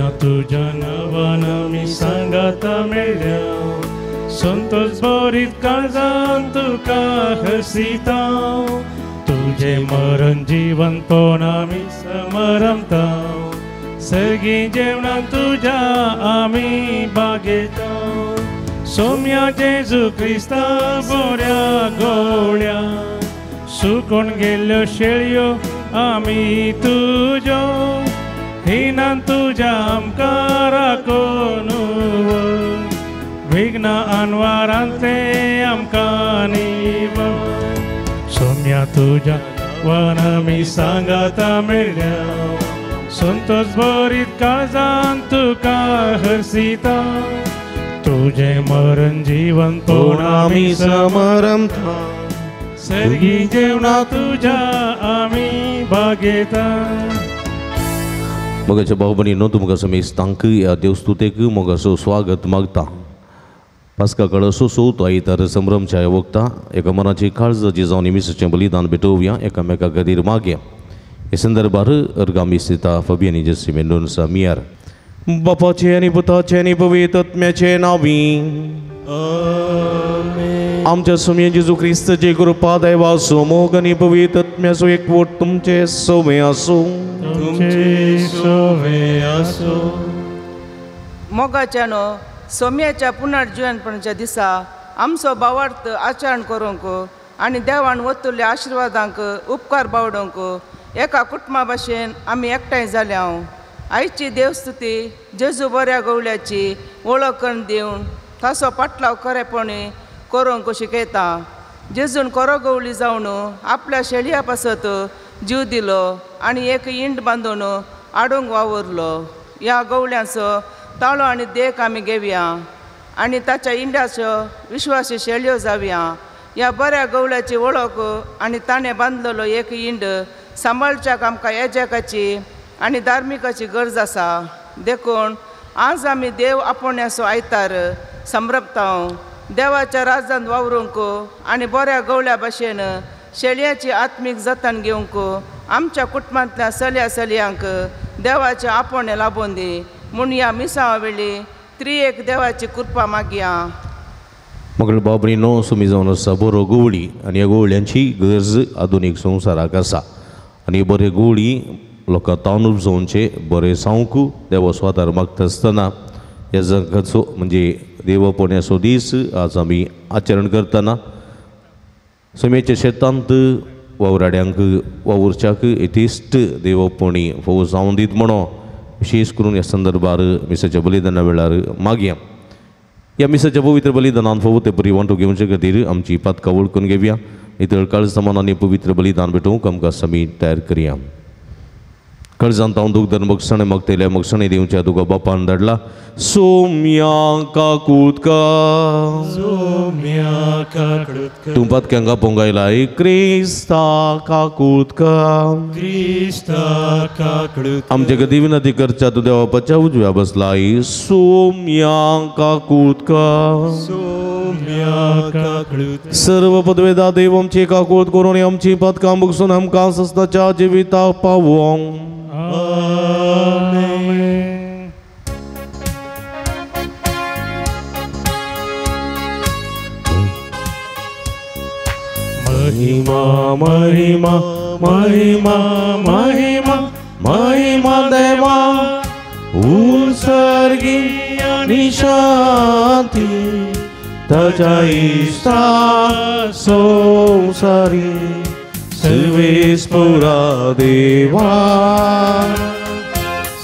सोम्या तुज्या नांवान आमी सांगाता मेळ्ळ्या, संतोष भरीत काळजान तुका हसिता, तुजें मरण जिवनपण आमी समरमता, सगळीं जेवणां तुज्या आमी बागेता। सोम्या जेजू क्रिस्ता बऱ्या गोळ्या, सुकोन गेल्ल्यो शेळयो आमी तुज्यो, हिनान तुज्या आमकां राखून विघ्न अनवारांतले आमकां निवळ। सोम्या तुज्या नांवान आमी सांगाता मेळ्ळ्या, संतोष भरीत काळजान तुका हरसिता, तुजें मरण जिवनपण आमी समरमता, सर्गी जेवणा तुज्या आमी बागेता। मोगाच्या भाव भयणींनो, तुमकां समेस्तांक ह्या देवस्तुतेक मोगाचो स्वागत मागता। पास्का कळसो चवथो आयतार संभ्रमच्या वखता एका मनाची काळजाची जावन मिसाचें बलिदान भेटोवया, एकामेका खातीर मागया। हे संदर्भार अर्गामी स्थिता फबियानी जेसी मेंडोन्सा मियार। बापाचे आनी पुताचे आनी पवित्र आत्म्याचे नांवी आमच्या स्वामी जेजू क्रिस्ताची कृपा, देवाचो मोग आनी पवित्र आत्म्याचो एकवट तुमचे सवे आसूं। तुमचे सवे आसूं। मोगाच्यानो, सोम्याच्या पुनर्जिवनपणाच्या दिसा आमचो भावार्थ आचरण करूंक आनी देवान वतुल्ल्या आशिर्वादांक उपकार बावडूंक एका कुटुंबा भाशेन आमी एकठांय जाल्या। आयची देवस्तुती जेजू बऱ्या गवळ्याची वळख करून दिवन ताचो पाटलाव खरेपणी करूंक शिकयता। जेजून खरो गवळी जावन आपल्या शेळया पासत जीव दिलो आनी एक इंड बांदून आडूंक वावुरलो। ह्या गवळ्यांचो ताळो आनी देख आमी घेवया आनी ताच्या इंड्याच्यो विश्वासी शेळयो जावया। ह्या बऱ्या गवळ्याची वळख आनी ताणें बांदलेलो एक इंड सांबाळच्याक आमकां येजकाची आनी धार्मिकाची गरज आसा। देखून आज आमी देव आपोवण्याचो आयतार संभ्रमता। देवाच्या राज्यांत वावरूंक आनी बऱ्या गवळ्या भाशेन शेळयाची आत्मीक जतन घेवंक आमच्या कुटुंबांतल्या चलया चलयांक देवाचें आपोवणें लाबोवन दी म्हूण ह्या मिसावा वेळी त्रिएक देवाची कृपा मागया। मगळ बाबरीनो, सुमी जावन आसा बरो गवळी आनी ह्या गवळ्यांची गरज आधुनीक संवसाराक आसा आनी बरे गवळी लोकां तावन उपजोवचे बरें सावंक देवा स्वादार मागता आसतना ह्या जगाचो म्हणजे देवपण्याचो दीस आज आमी आचरण करतना समेच्या शेतांत वावराड्यांक वावुरच्याक येतिश्ट देवपणी फोव जावन दीत म्हणो विशेष करून ह्या संदर्भार मिसाच्या बलिदाना वेळार मागया। ह्या मिसाच्या पवित्र बलिदानान फोव ते बरी वांटो घेवचे खातीर आमची पातकां वळखून घेवया। नितळ काळजान आनी पवित्र बलिदान भेटोवंक आमकां समी तयार करया। काळजांत हांव दुखदन मगसणें मागतल्या मगसणें दिवच्या तुका बापान धाडला। सोम्या काकूत सोम्या काकूत, तूं पातक्यांक पोंगायलाय क्रिस्ता काकूत क्रिस्ता काकूत, आमचे गती विनंती करच्या तूं देवाच्या उजव्या बसलाय। सोम्या काकूत सोम्या काकूत, सर्व पदवेदा देव आमची काकूत करून आमची पातकां बगसून आमकां सस्ताच्या जिविताक पावोवंक। आमेन। महिमा महिमा महिमा महिमा महिमा देवा उत्सर्गी आनी शांती ताच्या इश्टा संवसारी सर्वेस्पुरा देवा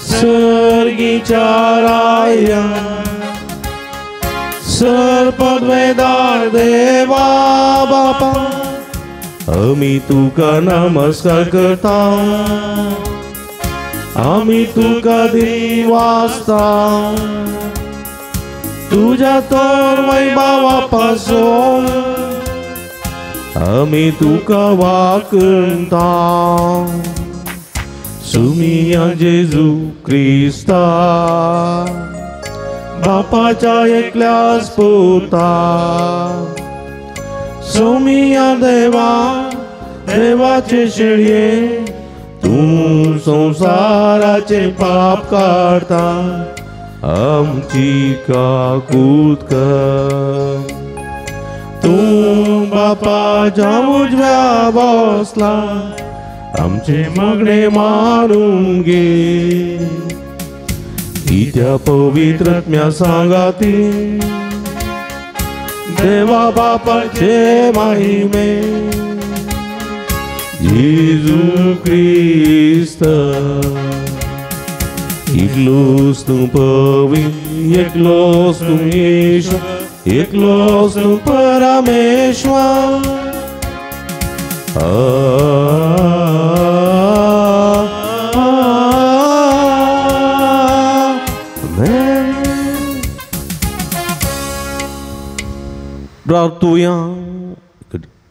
सर्गीच्या राया सर्पद्वेदार देवा बापा आमी तुका नमस्कार करता, आमी तुका दिवासता, तुज्या तर वैभवा पासून आमी तुका वाकणता। सुमिया जेजू क्रिस्ता बापाच्या एकल्याच पुता, सोमिया देवा देवाचे शेळये तूं संवसाराचें पाप काडटा आमची काकूत कर. तूं बापाच्या उजव्या बसला आमचें मागणें मानून घे. कित्या पवित्र आत्म्या सांगाती देवा बापाचे महिमे जेजू क्रिस्त. एकलोच तूं पवित्र, एकलोच तूं ईश्वर, एकलोच तूं परमेश्वर. आमेन. प्रार्थुया.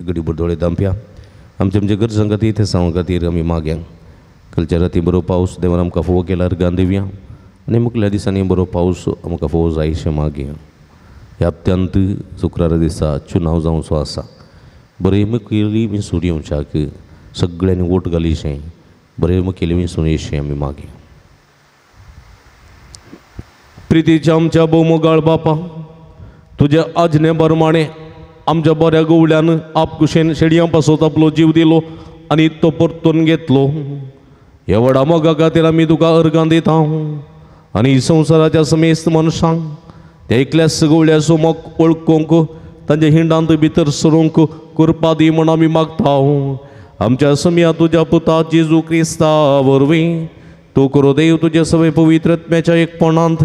गडीभर दोळे दांपया. आमचे आमचे गरजां खातीर ते सांगू खातीर आमी मागया. कालच्या राती बरो पावस देवान आमकां फोव केल्यार अर्गां दिवया आनी मुखल्या दिसांनी बरो पावस आमकां फोव जायशें मागया. ह्या हप्त्यांत शुक्रारा दिसा चुनाव जावचो आसा. बरें मुखेली विंचून येवच्याक सगळ्यांनी वोट घालीशें, बरें मुखेली विंचून येवचें आमी मागया. प्रितीच्या आमच्या भोवमोगाळ बापा, तुज्या आज्ञे प्रमाणे आमच्या बऱ्या गवळ्यान आपकुशेन शेडयां पासत आपलो जीव दिलो आनी तो परतून घेतलो. ह्या व्हडा मोगा खातीर आमी तुका अर्गां दिता आनी संवसाराच्या समेस्त मनशांक त्या एकल्याच गवळ्याचो मोग वळखूंक तांच्या हिंडांत भितर सरूंक कृपा दी म्हूण आमी मागता. आमच्या समया तुज्या पुता जेजू क्रिस्ता वरवीं तूं करो देव तुज्या सगळे पवित्र आत्म्याच्या एकपणांत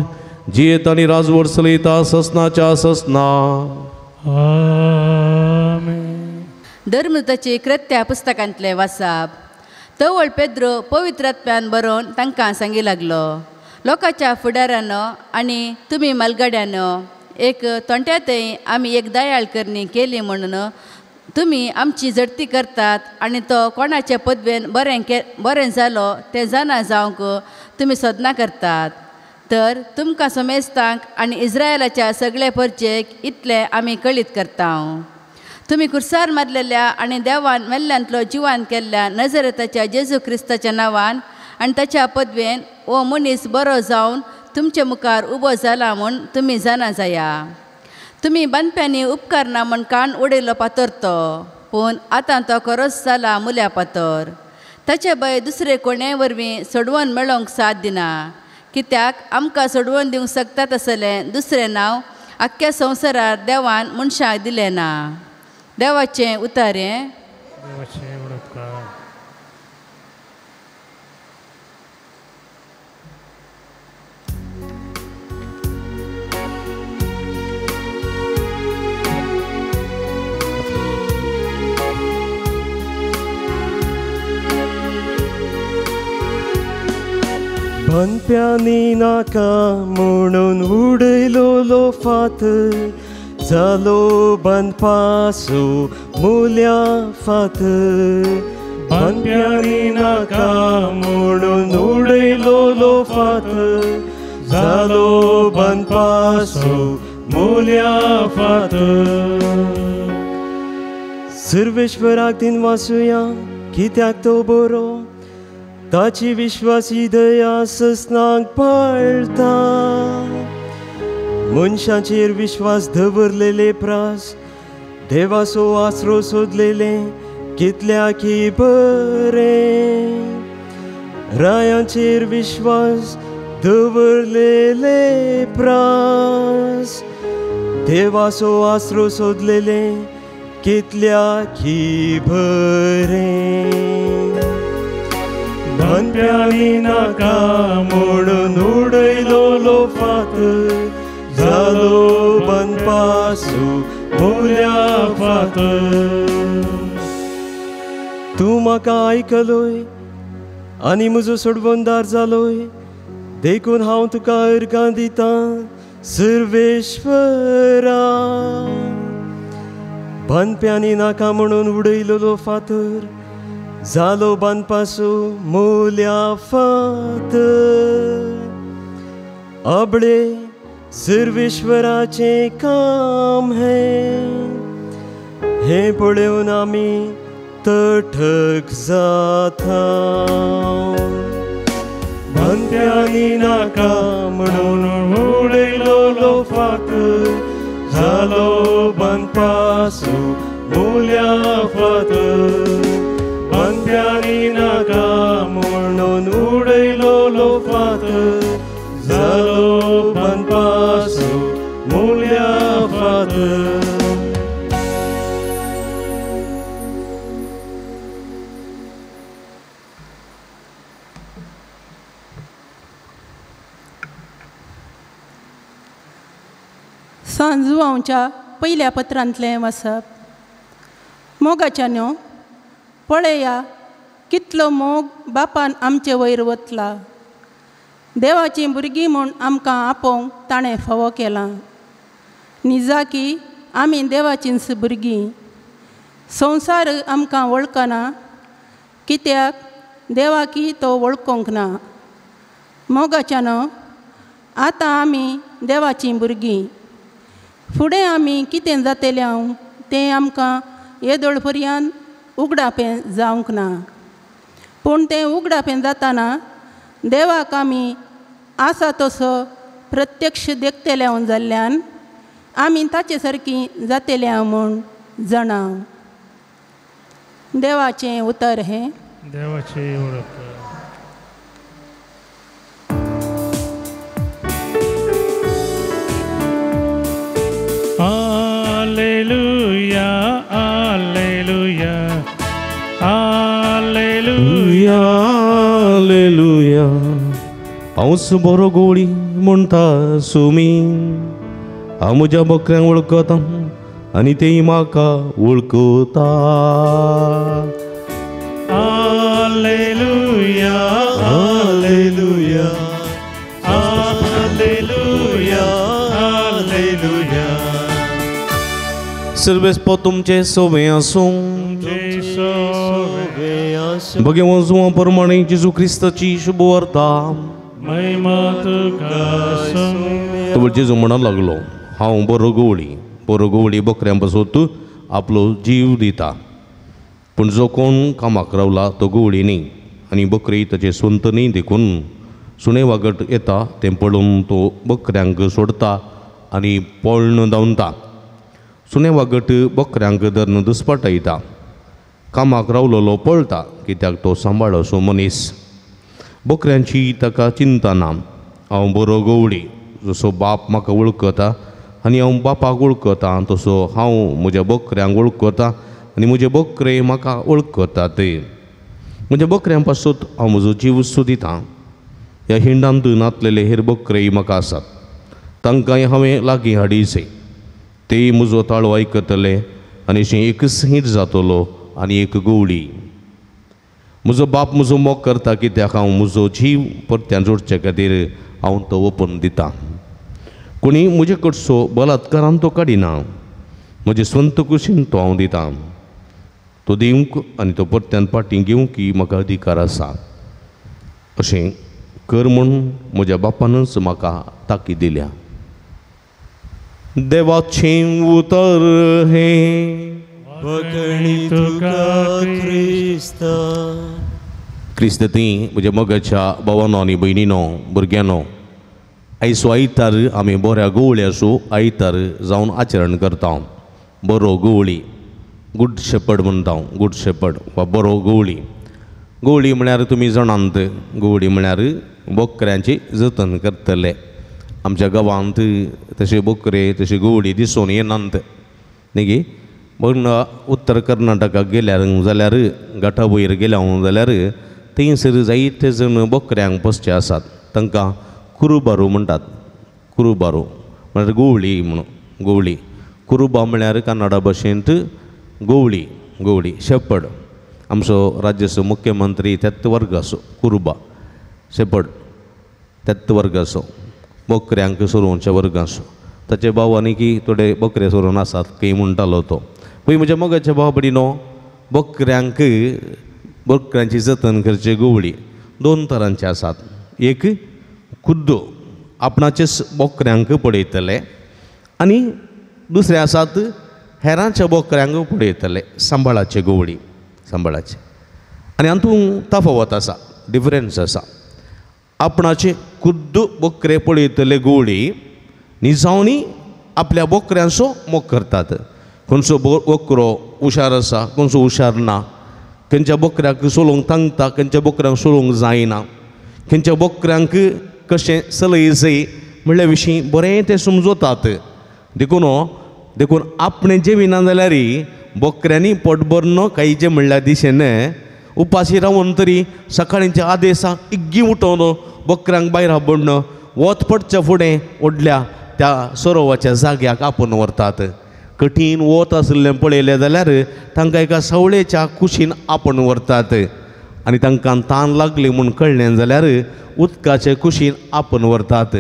जियेत आनी राजवट चलयता ससनाच्या ससना. आमेन. धर्मदूताची कृत्या पुस्तकांतले वासाप. तवळ पेद्रो पवित्र आत्म्यान बरोवन तांकां सांगी लागलो, लोकांच्या फुडारानो आनी तुमी मालगाड्यानो एक तोंट्यातय आमी एक दयाळ करणी केली म्हणून तुमी आमची झडती करतात आनी तो कोणाचे पदवेन बरें बरें जालो तें जाणा जावंक तुमी सोदना करतात. तर तुमकां समेस्तांक आनी इस्रायलाच्या सगळे परचेक इतलें आमी कळीत करता. तुमी कुर्सार मारलेल्या आनी देवान मेल्ल्यांतलो जिवान केल्ल्या नजरेताच्या जेजू क्रिस्ताच्या नांवान आनी ताच्या पदवेन हो मनीस बरो जावन तुमचे मुखार उबो जाला म्हूण तुमी जाणा जाया. तुमी बांदप्यांनी उपकारना म्हूण कान उडयलो पातोर तो, पूण आतां तो खरोच जाला मुल्या पातोर. ताचे भंय दुसरे कोणे वरवीं सोडवून मेळोवंक साथ दिना, कित्याक आमकां सोडवून दिवंक शकता तसलें दुसरें नांव आख्ख्या संवसारार देवान मनशाक दिलें ना. देवाचें उतारें. बांदप्यांनी नाका म्हणून उडयलो फातर जालो बांदपासो मुल्या फातर. बांदप्यांनी नाका म्हणून उडयलो फातर जालो बांदपासो मुल्या फातर. सर्वेश्वराक दिन वासुया कित्याक तो बरो, ताची विश्वासी दया ससनाक पाळटा. मनशाचेर विश्वास दवरलेले प्रास देवाचो आसरो सोदलेले कितल्या की बरें. रायांचेर विश्वास दवरलेले प्रास देवाचो आसरो सोदलेले कितल्या की बरें. बांदप्यांनी नाका म्हणून उडयलो फातर जालो बांदपासो मुल्या फातर. तूं म्हाका आयकलोय आनी म्हजो सोडवणदार जालोय, देखून हांव तुका अर्गां दितां सर्वेश्वरा. बांदप्यांनी नाका म्हणून उडयलो फातर जालो बांदपासो मुल्या फातर. आबळे सर्वेश्वराचें काम हें, हें पळोवन आमी तठक जाता. बांदप्यांनी नाका म्हणून उडयलोलो फातर जालो बांदपासो मुल्या फातर. बांदप्यांनी नाका म्हणून उडयलोलो फातर जालो बांदपासो मुल्या फातर. सांजुआंवच्या पयल्या पत्रांतलें वाचप. मोगाच्यानो, पळया कितलो मोग बापान आमचे वयर वतला. देवाचीं भुरगीं म्हूण आमकां आपोवंक ताणें फावो केलां. निजाकी आमी देवाचींच भुरगीं. संवसार आमकां वळखना, कित्याक देवाकी तो वळखूंक ना. मोगाच्यानो, आतां आमी देवाचीं भुरगीं. फुडें आमी कितें जातलें हांव तें आमकां येदोळ पर्यंत उगडापें जावंक ना. पूण तें उगडापें जाताना देवाक आमी आसा तसो प्रत्यक्ष देखतले जाल्ल्यान आमी ताचे सारकी जातले म्हूण जाणां. देवाचें उतर हें. देवाचें उतर. Alleluia, alleluia, alleluia, alleluia. हांवच बरो गोळी म्हणटा सुमी, हांव म्हज्या बकऱ्यांक वळखता आनी तेय म्हाका वळखता. Alleluia, alleluia, alleluia, alleluia. सर्वेस्पो तुमचे सोवे आसूं. भगवान जुआ प्रमाणे जेजू क्रिस्ताची शुभवार्ता. तो जेजू म्हणूंक लागलो, हांव बरो गवळी, बरो गवळी बकऱ्यां पासत आपलो जीव दिता. पूण जो कोण कामाक रावला तो गवळी न्ही आनी बकरी ताचे स्वंत न्ही, देखून सुणे वागट येता तें पळोवन तो बकऱ्यांक सोडता आनी पळण धांवता. सुणे वागट बकऱ्यांक धरून दुस्पाटायता. कामाक रावलोलो पळटा, कित्याक तो सांबाळ असो मनीस. बकऱ्यांची ताका चिंता ना. हांव बरो गवळी, जसो बाप म्हाका वळखता आनी हांव बापाक वळखता तसो हांव म्हज्या बकऱ्यांक वळखता आनी म्हजे बकरे म्हाका वळखतात. म्हज्या बकऱ्यां पासत हांव म्हजो जीव सुदिता. ह्या हिंडांत नातलेले हेर बकरेय म्हाका आसात, तांकांय हांवें लागीं हाडीचे. तेय म्हजो ताळो आयकतले आनी अशें एकच हीट जातलो आनी एक गवळी. म्हजो बाप म्हजो मोग करता, कित्याक हांव म्हजो जीव परत्यान जोडचे खातीर हांव तो ओपन दिता. कोणी म्हजे कडचो बलात्कारान तो काडिना, म्हजे स्वंत कुशीन तो हांव दिता. तो दिवंक आनी तो परत्यान फाटीं घेवंक म्हाका अधिकार आसा. अशें कर म्हूण म्हज्या बापानच म्हाका ताकीद दिल्या. देवाचें उतर हें. बकणी तुका क्रिस्ता. क्रिस्त ती म्हज्या मोगाच्या भावानो आनी भयणीनो, भुरग्यांनो, आयचो आयतार आमी बऱ्या गवळ्याचो आयतार जावन आचरण करता. बरो गवळी, गुड शेपर्ड म्हणटा, गुड शेपर्ड वा बरो गवळी. गवळी म्हळ्यार तुमी जाणात, गवळी म्हळ्यार बकऱ्यांची जतन करतले. आमच्या गांवांत तशे बकरे तशे गवळी दिसून येनात न्ही गे. पूण उत्तर कर्नाटकाक गेल्यार जाल्यार घाटा वयर गेल्या जाल्यार थंयसर जायते जण बकऱ्यांक पोसचे आसात. तांकां कुरुबारू म्हणटात. कुरुबारू म्हळ्यार गवळी म्हणून. गवळी कुरुबा म्हळ्यार कन्नडा भाशेंत गवळी, गवळी शेपर्ड. आमचो राज्याचो मुख्यमंत्री त्याच वर्गाचो कुरुबा शेपर्ड, त्याच वर्गाचो बकऱ्यांक सोरोवच्या वर्गाचो. ताचे भाव आनी की थोडे बकरे सोरोवन आसात खंय म्हणटालो तो. पळय म्हज्या मोगाच्या भाव भयणीनो, बकऱ्यांक बकऱ्यांची जतन करचे गवळी दोन तरांचे आसात. एक खुद्द आपणाचेच बकऱ्यांक पळयतले आनी दुसरे आसात हेरांच्या बकऱ्यांक पळयतले, सांबाळाचे गवळी. सांबाळाचे. आनी हातूंत तफावत आसा, डिफरन्स आसा. आपणाचे खुद्द बोकरे पळयतले गोवळी निजावनी आपल्या बोकऱ्यांचो मोग करतात. खंयचो बोकरो हुशार आसा, खंयचो हुशार ना, खंयच्या बोकऱ्याक सोलोवंक तांकता, खंयच्या बोकऱ्यांक सोलोवंक जायना, खंयच्या बोकऱ्यांक कशें चलय जाय म्हणल्या विशीं बरें तें समजतात. देखून देखून आपणें जेविना जाल्यार बोकऱ्यांनी पोट भरून खायचें म्हणल्यार दिशेन उपाशी रावन तरी सकाळींच्या आदेसाक इग्गी उठोवन बोकऱ्यांक भायर आबोडन वत पडच्या फुडें व्हडल्या त्या सरोवाच्या जाग्याक आपोवन व्हरतात. कठीण वत आशिल्लें पळयलें जाल्यार तांकां एका सवळेच्या कुशीन आपोवन व्हरतात आनी तांकां तान लागली म्हूण कळ्ळें जाल्यार उदकाचे कुशीन आपोवन व्हरतात.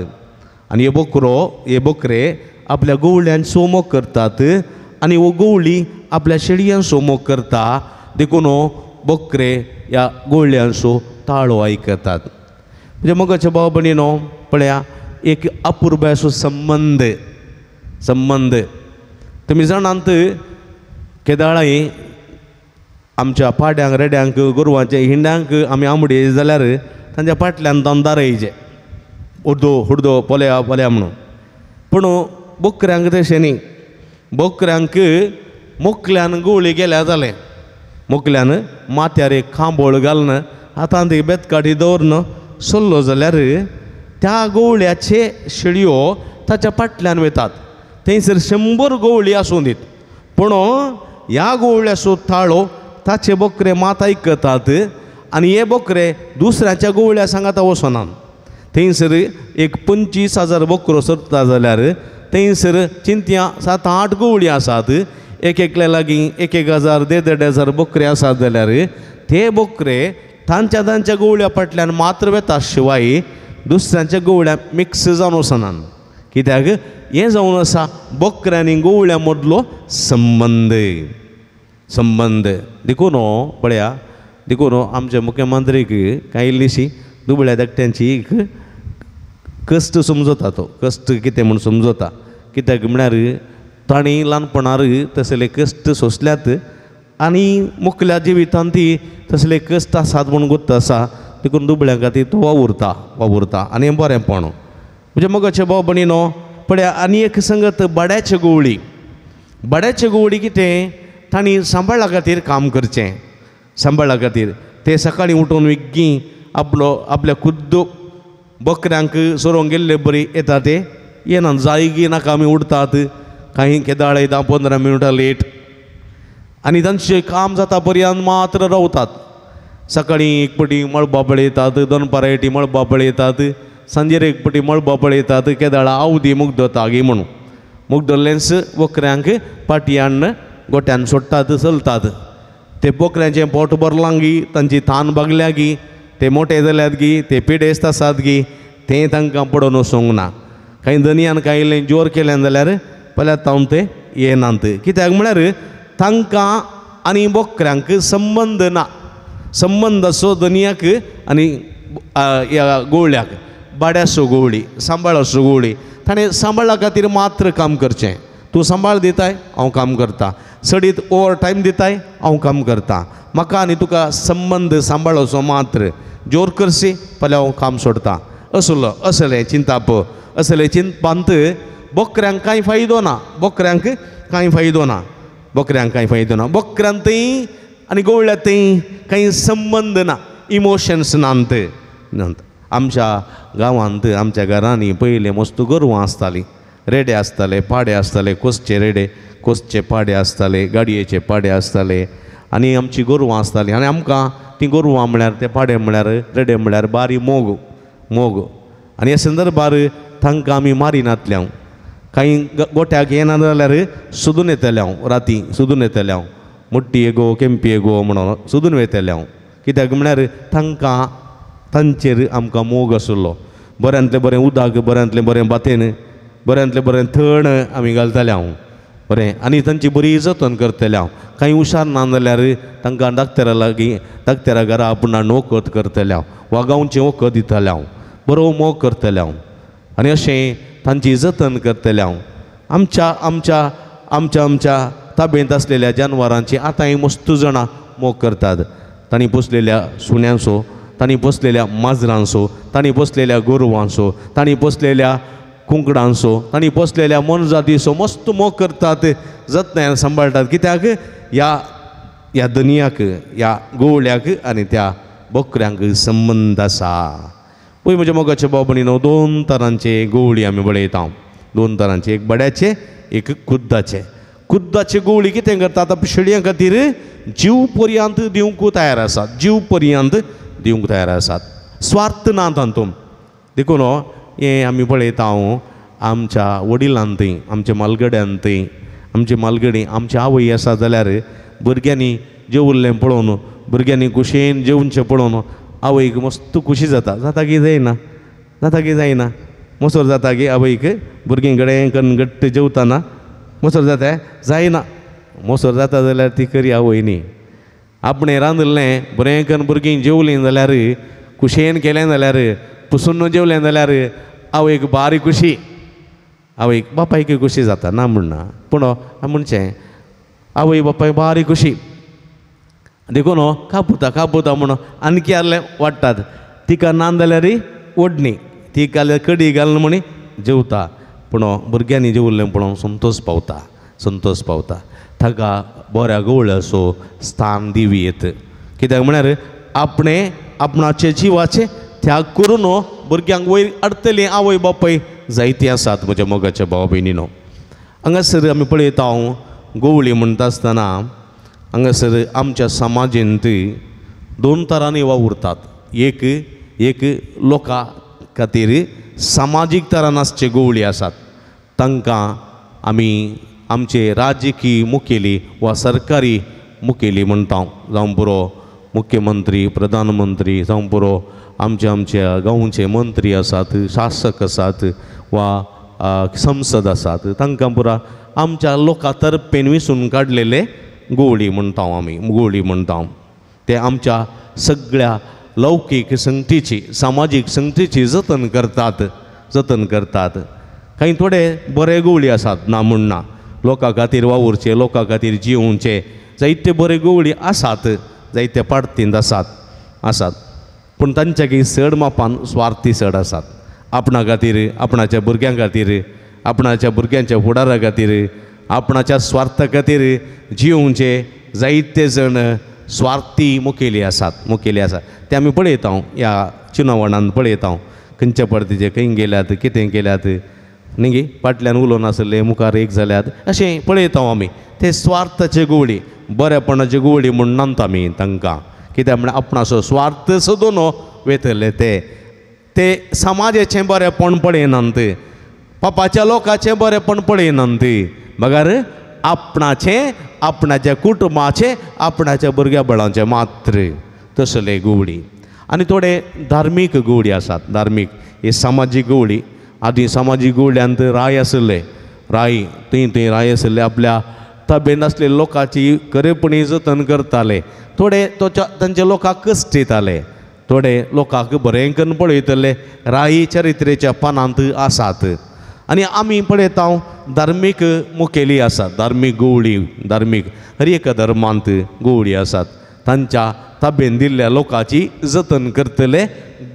आनी हे बोकरो हे बोकरे आपल्या गोवळ्यांचो मोग करतात आनी हो गोवळी आपल्या शेळयांचो मोग करता. देखून बोकरे ह्या गोवळ्यांचो ताळो आयकतात. म्हणजे मोगाच्या भाव भयणीनो पळया एक अपुरबायेचो संबंद संबंद. तुमी जाणात केदाळाय आमच्या पाड्यांक रेड्यांक गोरवांच्या हिंड्यांक आमी आंबडी जाल्यार तांच्या फाटल्यान तांदार येयचे हुड्दो हुड्दो पोलया पोलया म्हणून. पूण बोकऱ्यांक तशें न्ही. बोकऱ्यांक मोकल्यान गोवळी गेल्या जालें, मोकल्यान माथ्यार एक खांबोळ घालून हातांत एक बेतकाठी दवरून सोल्लो जाल्यार त्या गोवळ्याचे शेळयो ताच्या फाटल्यान वतात. थंयसर 100 गोवळी आसूं दीत पूण ह्या गोवळ्याचो ताळो ताचे बोकरे मात आयकतात आनी हे बोकरे दुसऱ्याच्या गोवळ्या सांगाता वचनात. थंयसर एक 25,000 बोकरो सरता जाल्यार थंयसर चिंतया 7-8 गोवळी आसात, एक एकल्या लागीं 1,000 1,500 बोकरे आसात जाल्यार ते बोकरे तांच्या तांच्या गोवळ्या फाटल्यान मात्र वता शिवाय दुसऱ्यांच्या गोवळ्या मिक्स जावन वचनात. कित्याक हें जावन आसा बोकऱ्यांनी गोवळ्या मदलो संबंद संबंद. देखून पळया देखून आमच्या मुख्यमंत्रीक कांय इल्लीशी दुबळ्या धाकट्यांची एक कश्ट समजता, तो कश्ट कितें म्हूण समजता. कित्याक म्हळ्यार तांणी ल्हानपणार तसले कश्ट सोंसल्यात आनी मुखल्या जिवितांत ती तसले कश्ट आसात म्हूण गोत्त आसा. देखून दुबळ्यां खातीर तो वावुरता वावुरता आनी हें बरेंपण. म्हणजे मोगाचे भाव भयणीनो पळया आनी एक संगत बाड्याचे गोवळी. बाड्याचे गोवळी कितें तांणी सांबाळा खातीर काम करचें. सांबाळा खातीर ते सकाळीं उठून विग्गी आपलो आपल्या खुद्द बकऱ्यांक सोरोवंक गेल्ले बरी येता ते येना जायगी नाका आमी उडतात कांय केदाळ 10-15 मिनटां लेट आनी तांचें काम जाता पर्यंत मात्र रावतात. सकाळीं एक पटी मळबा पळयतात, दनपारां एटी मळबा पळयतात, सांजेर एक पटी मळबा पळयतात, केदाळा आवदी मुगदता गी म्हणून मुगदल्लेंच बकऱ्यांक पाटयान गोट्यान सोडटात चलतात. ते बोकऱ्यांचें पोट भरलां गी, तांची थान भागल्या गी, ते मोठे जाल्यात गी, ते पिडेस्त आसात गी, तें तांकां पडोवन वचूंक ना. कांय धनयान कांय इल्लें जोर केलें जाल्यार पळयात तावन ते येनात. कित्याक म्हळ्यार तांकां आनी बोकऱ्यांक संबंद ना. संबंद असो धनयाक आनी ह्या गोवळ्याक. बाड्याचो गोवळी सांबाळाचो गोवळी ताणें सांबाळा खातीर मात्र काम करचें. तूं सांबाळ दिताय हांव काम करता, सडीत ओवर टायम दिताय हांव काम करता, म्हाका आनी तुका संबंद सांबाळचो मात्र. जोर करशी पळय हांव काम सोडता असलो असलें चिंताप असलें चिंतपांत बोकऱ्यांक कांय फायदो ना. बोकऱ्यांक कांय फायदो ना. बोकऱ्यांक कांय फायदो ना. बोकऱ्यांतय आनी गोवळ्यांतय कांय संबंद ना, इमोशन्स नात. आमच्या गांवांत आमच्या घरांनी पयलें मस्त गोरवां आसतालीं, रेडे आसताले, पाडे आसताले, कोसचे रेडे कोसचे पाडे आसताले, गाडयेचे पाडे आसताले आनी आमची गोरवां आसतालीं. आनी आमकां तीं गोरवां म्हळ्यार ते पाडे म्हळ्यार रेडे म्हळ्यार बारी मोग मोग. आनी ह्या संदर्भार तांकां आमी मारिनातले हांव. कांय गोट्याक येना जाल्यार सोदून येतलें हांव, राती सोदून येतलें हांव, मोट्टी येगो केंपी येगो म्हणून सोदून वयतलें हांव. कित्याक म्हळ्यार तांकां तांचेर आमकां मोग आशिल्लो. बऱ्यांतलें बरें उदक, बऱ्यांतलें बरें भातेन, बऱ्यांतलें बरें थण आमी घालताले हांव बरें. आनी तांची बरी जतन करतलें हांव. कांय हुशार ना जाल्यार तांकां डाक्टरा लागीं डाक्टरा घरा आपूण वखद करतलें हांव वा गांवचें वखद दितालें हांव, बरो मोग करतलें हांव आनी अशें तांची जतन करतलें हांव. आमच्या आमच्या आमच्या आमच्या ताबेंत आसलेल्या जानवरांची आतांय मस्त जाणां मोग करतात. तांणी पोसलेल्या सुण्यांचो, तांणी पोसलेल्या माजरांचो, तांणी पोसलेल्या गोरवांचो, तांणी पोसलेल्या कुंकडांचो, तांणी पोसलेल्या मोनजातीचो मस्त मोग करतात, जतनायेन सांबाळटात. कित्याक ह्या ह्या दनयाक, ह्या गोवळ्याक आनी त्या बकऱ्यांक संबंद आसा. पळय म्हज्या मोगाचे भाव भयणीनो, दोन तरांचे गोवळी आमी पळयता. दोन तरांचे, एक बड्याचे, एक कुद्दाचे. कुद्दाचे गोवळी कितें करतात? आतां शेळयां खातीर जीव पर्यंत दिवंक तयार आसात, जीव पर्यंत दिवंक तयार आसात, स्वार्थ ना तातूंत. देखून हें आमी पळयता आमच्या वडिलांतय, आमच्या मालगड्यांतय, आमचे मालगडी, आमची आवय आसा जाल्यार भुरग्यांनी जेवल्लें पळोवन, भुरग्यांनी कुशेन जेवचें पळोवन आवयक मस्त खुशी जाता. जाता की जायना? जाता की जायना? मोसोर जाता की आवयक भुरगीं कडेन कन्न घट्ट जेवतना मोसोर जाता? जायना. मोसोर जाता जाल्यार ती खरी आवय न्ही. आपणें रांदिल्लें बरें कन्न भुरगीं जेवलीं जाल्यार, कुशेन केलें जाल्यार, पुसून जेवलें जाल्यार आवयक बारी खुशी. आवयक बापायक खुशी जाता ना म्हणना, पूण म्हणचें आवय बापाय बारी खुशी. देखून कापुता कापुता म्हणून आणखी आहलें वाडटात. तिका ना जाल्यार ओडणी, ती घाल्यार कडी घालून म्हणी जेवता, पूण भुरग्यांनी जेवल्लें पळोवन संतोश पावता, संतोश पावता. ताका बऱ्या गवळ्याचो स्थान दिवी येत. कित्याक म्हळ्यार आपणें आपणाचे जिवाचे त्याग करून भुरग्यांक वयर हाडटली आवय बापाय जायतीं आसात म्हज्या मोगाच्या भाव भयणीनो. हांगासर आमी पळयता हांव गवळी म्हणटा आसतना हांगासर आमच्या समाजेंत दोन तरांनी वावुरतात. एक एक लोकां खातीर समाजीक तरान आसचे गवळी आसात, तांकां आमी आमचे राजकीय मुखेली वा सरकारी मुखेली म्हणटा. जावं पुरो मुख्यमंत्री, प्रधानमंत्री, जावं पुरो आमच्या आमच्या गांवचे मंत्री आसात, शासक आसात वा संसद आसात, तांकां पुरा आमच्या लोकां तर्फेन विसून काडलेले गवळी म्हणटा आमी, गवळी म्हणटा. ते आमच्या सगळ्या लौकीक संगतीची, सामाजीक संगतीची जतन करतात, जतन करतात. कांय थोडे बरे गवळी आसात ना म्हणना, लोकां खातीर वावुरचे, लोकां खातीर जिवचे जायते बरे गवळी आसात, जायते पाडतींत आसात आसात, पूण तांच्याकी चड मापान स्वार्थी चड आसात. आपणा खातीर, आपणाच्या भुरग्यां खातीर, आपणाच्या भुरग्यांच्या फुडारा खातीर, आपणाच्या स्वार्था खातीर जिवचे जायते जण स्वार्थी मुखेली आसात, मुखेली आसात. ते आमी पळयता ह्या चिनावणान पळयता, खंयच्या पडतीचे खंय गेल्यात, कितें केल्यात न्ही गे, फाटल्यान उलोवन आसले मुखार एक जाल्यात, अशें पळयता आमी. ते स्वार्थाचे गवळी, बरेपणाचे गवळी म्हूण मानता आमी तांकां. कित्याक म्हळ्यार आपणाचो स्वार्थ सोदून वयतले ते, ते समाजाचें बरेपण पळयनात, पापाच्या लोकांचें बरेपण पळयनात, बगर आपणाचें, आपणाच्या कुटुंबाचें, आपणाच्या भुरग्या बळांचें मात्र. तसले गवळी. आनी थोडे धार्मीक गवळी आसात, धार्मीक हे समाजीक गवळी. आदीं समाजीक गवळ्यांत राय आसले, राय थंय थंय राय आसले, आपल्या ताबेन आसले लोकांची खरेपणी जतन करताले. थोडे तांच्या लोकांक कश्ट येताले, थोडे लोकांक बरें करून पळयतले, राय चरित्रेच्या पानांत आसात. आनी आमी पळयता धार्मीक मुखेली आसात, धार्मीक गवळी, धार्मीक हर एका धर्मांत गवळी आसात, तांच्या ताबेन दिल्ल्या लोकांची जतन करतले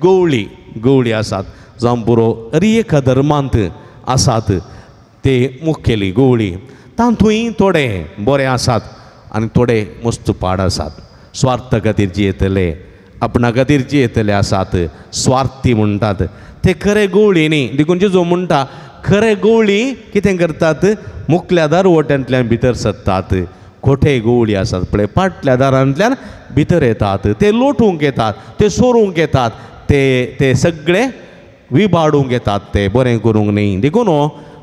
गवळी, गवळी आसात. जावं पुरो हर एका धर्मांत आसात ते मुखेली गवळी. तातूंय थोडे बरे आसात आनी थोडे मस्त पाड आसात. स्वार्थ खातीर जियेतले, आपणा खातीर जियेतले आसात, स्वार्थी म्हणटात ते खरे गवळी न्ही. देखून जेजू म्हणटा खरे गवळी कितें करतात, मुखल्या दारवट्यांतल्यान भितर सरतात. खोटे गवळी आसात पळय फाटल्या दारांतल्यान भितर येतात, ते लोटूंक येतात, ते सोरूंक येतात, ते ते सगळे विबाडूंक येतात, ते बरें करूंक न्ही. देखून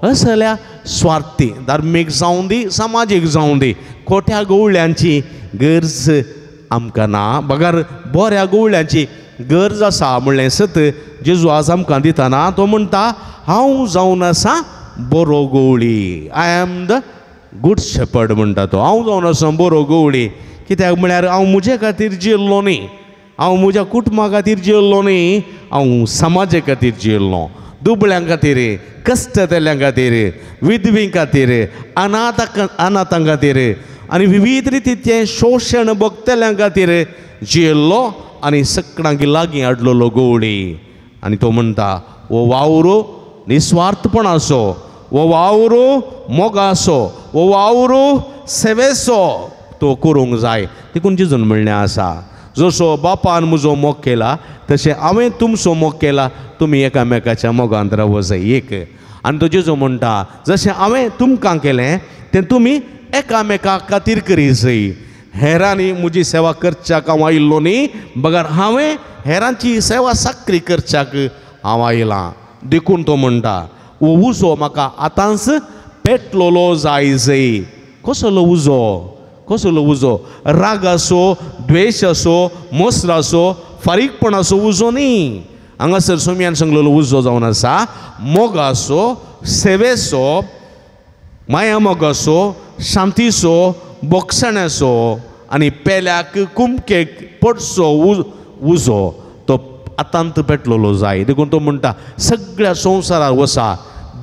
असल्या स्वार्थी, धार्मीक जावं दी, समाजीक जावं दी, खोट्या गवळ्यांची गरज आमकां ना, बगर बऱ्या गवळ्यांची गरज आसा म्हणलें सत जेजू आज आमकां दितना तो म्हणटा हांव जावन आसा बरो गवळी, I am the good shepherd म्हणटा तो. हांव जावन आसा बरो गवळी, कित्याक म्हळ्यार हांव म्हजे खातीर जियेल्लो न्ही, हांव म्हज्या कुटुंबा खातीर जियेल्लो न्ही, हांव समाजा खातीर जियेल्लो, दुबळ्यां खातीर, कश्ट जाल्ल्यां खातीर, विधवीं खातीर, अनाथां खातीर, आनी विविध रितीचें शोशण भोगतल्यां खातीर जियेल्लो आनी सकणांक लागीं हाडलेलो गवळी. आनी तो म्हणटा हो वावर निस्वार्थपणाचो, हो वावर मोगाचो, हो वावर सेवेचो तो करूंक जाय. देखून जेजून म्हणलें आसा, जसो बापान म्हजो मोग केला तशें हांवें तुमचो मोग केला, तुमी एकामेकाच्या मोगांत रावो जाय. एक आनी तो जेजू म्हणटा जशें हांवें तुमकां केलें तें तुमी एकामेका खातीर करी जाय. हेरांनी म्हजी सेवा करच्याक हांव आयिल्लो न्ही, बगर हांवें हेरांची सेवा साकरी करच्याक हांव आयलां. देखून तो म्हणटा हो उजो म्हाका आतांच पेटलोलो जाय जाय. कसलो उजो? कसलो उजो? रागाचो, द्वेशाचो, मोसराचो, फारीकपणाचो उजो न्ही. हांगासर सोम्यान सांगलेलो उजो जावन आसा मोगाचो, सेवेचो, माया मोगाचो, शांतीचो, बोगसण्याचो आनी पेल्याक कुमकेक पडचो उजो तो आतांत पेटलेलो जाय. देखून तो म्हणटा सगळ्या संवसारार वसा,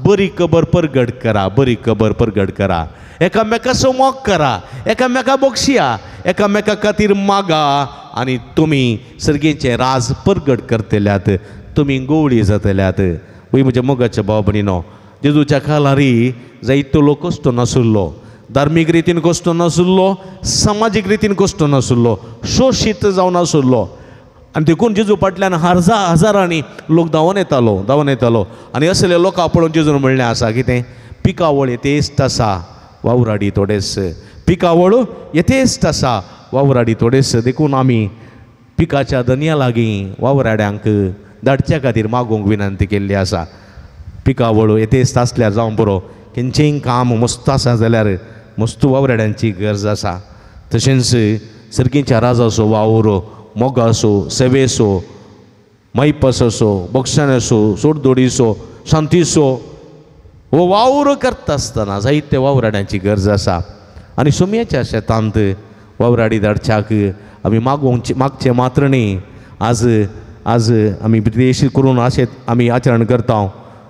बरी खबर परगट करा, बरी खबर परगट करा, एकामेकाचो मोग करा, एकामेका बक्षया, एकामेका खातीर मागा आनी तुमी सर्गेचें राज परगट करतल्यात, तुमी गोवळी जातल्यात. वय म्हज्या मोगाच्या भाव भयणीनो, जेजूच्या खालारी जायतो लोक कश्ट नाशिल्लो, धार्मीक रितीन कश्ट नाशिल्लो, समाजीक रितीन कश्ट नाशिल्लो, शोशीत जावन आशिल्लो. आनी देखून जेजू फाटल्यान हजारांनी लोक धांवन येतालो, धांवन येतालो. आनी असले लोकां पळोवन जेजून म्हणलें आसा कितें, पिकावळ येतेस्त आसा वावराडी थोडेच, पिकावळ येतेस्त आसा वावराडी थोडेच. देखून आमी पिकाच्या दनया लागीं वावराड्यांक धाडच्या खातीर मागूंक विनंती केल्ली आसा. पिकावळ येतेस्त आसल्यार जावं पुरो, खंयचेंय काम मस्त आसा जाल्यार मस्त वावराड्यांची गरज आसा. तशेंच सर्गीच्या राजाचो वावर मोगाचो, सेवेचो, मायपासाचो, बक्षण्याचो, सोडदोडीचो, शांतीचो हो वावर करता आसतना जायते वावराड्यांची गरज आसा. आनी सुमयेच्या शेतांत वावराडी धाडच्याक आमी मागोवचे मागचें मात्र न्ही, आज आज आमी विदेश करून अशें आमी आचरण करता.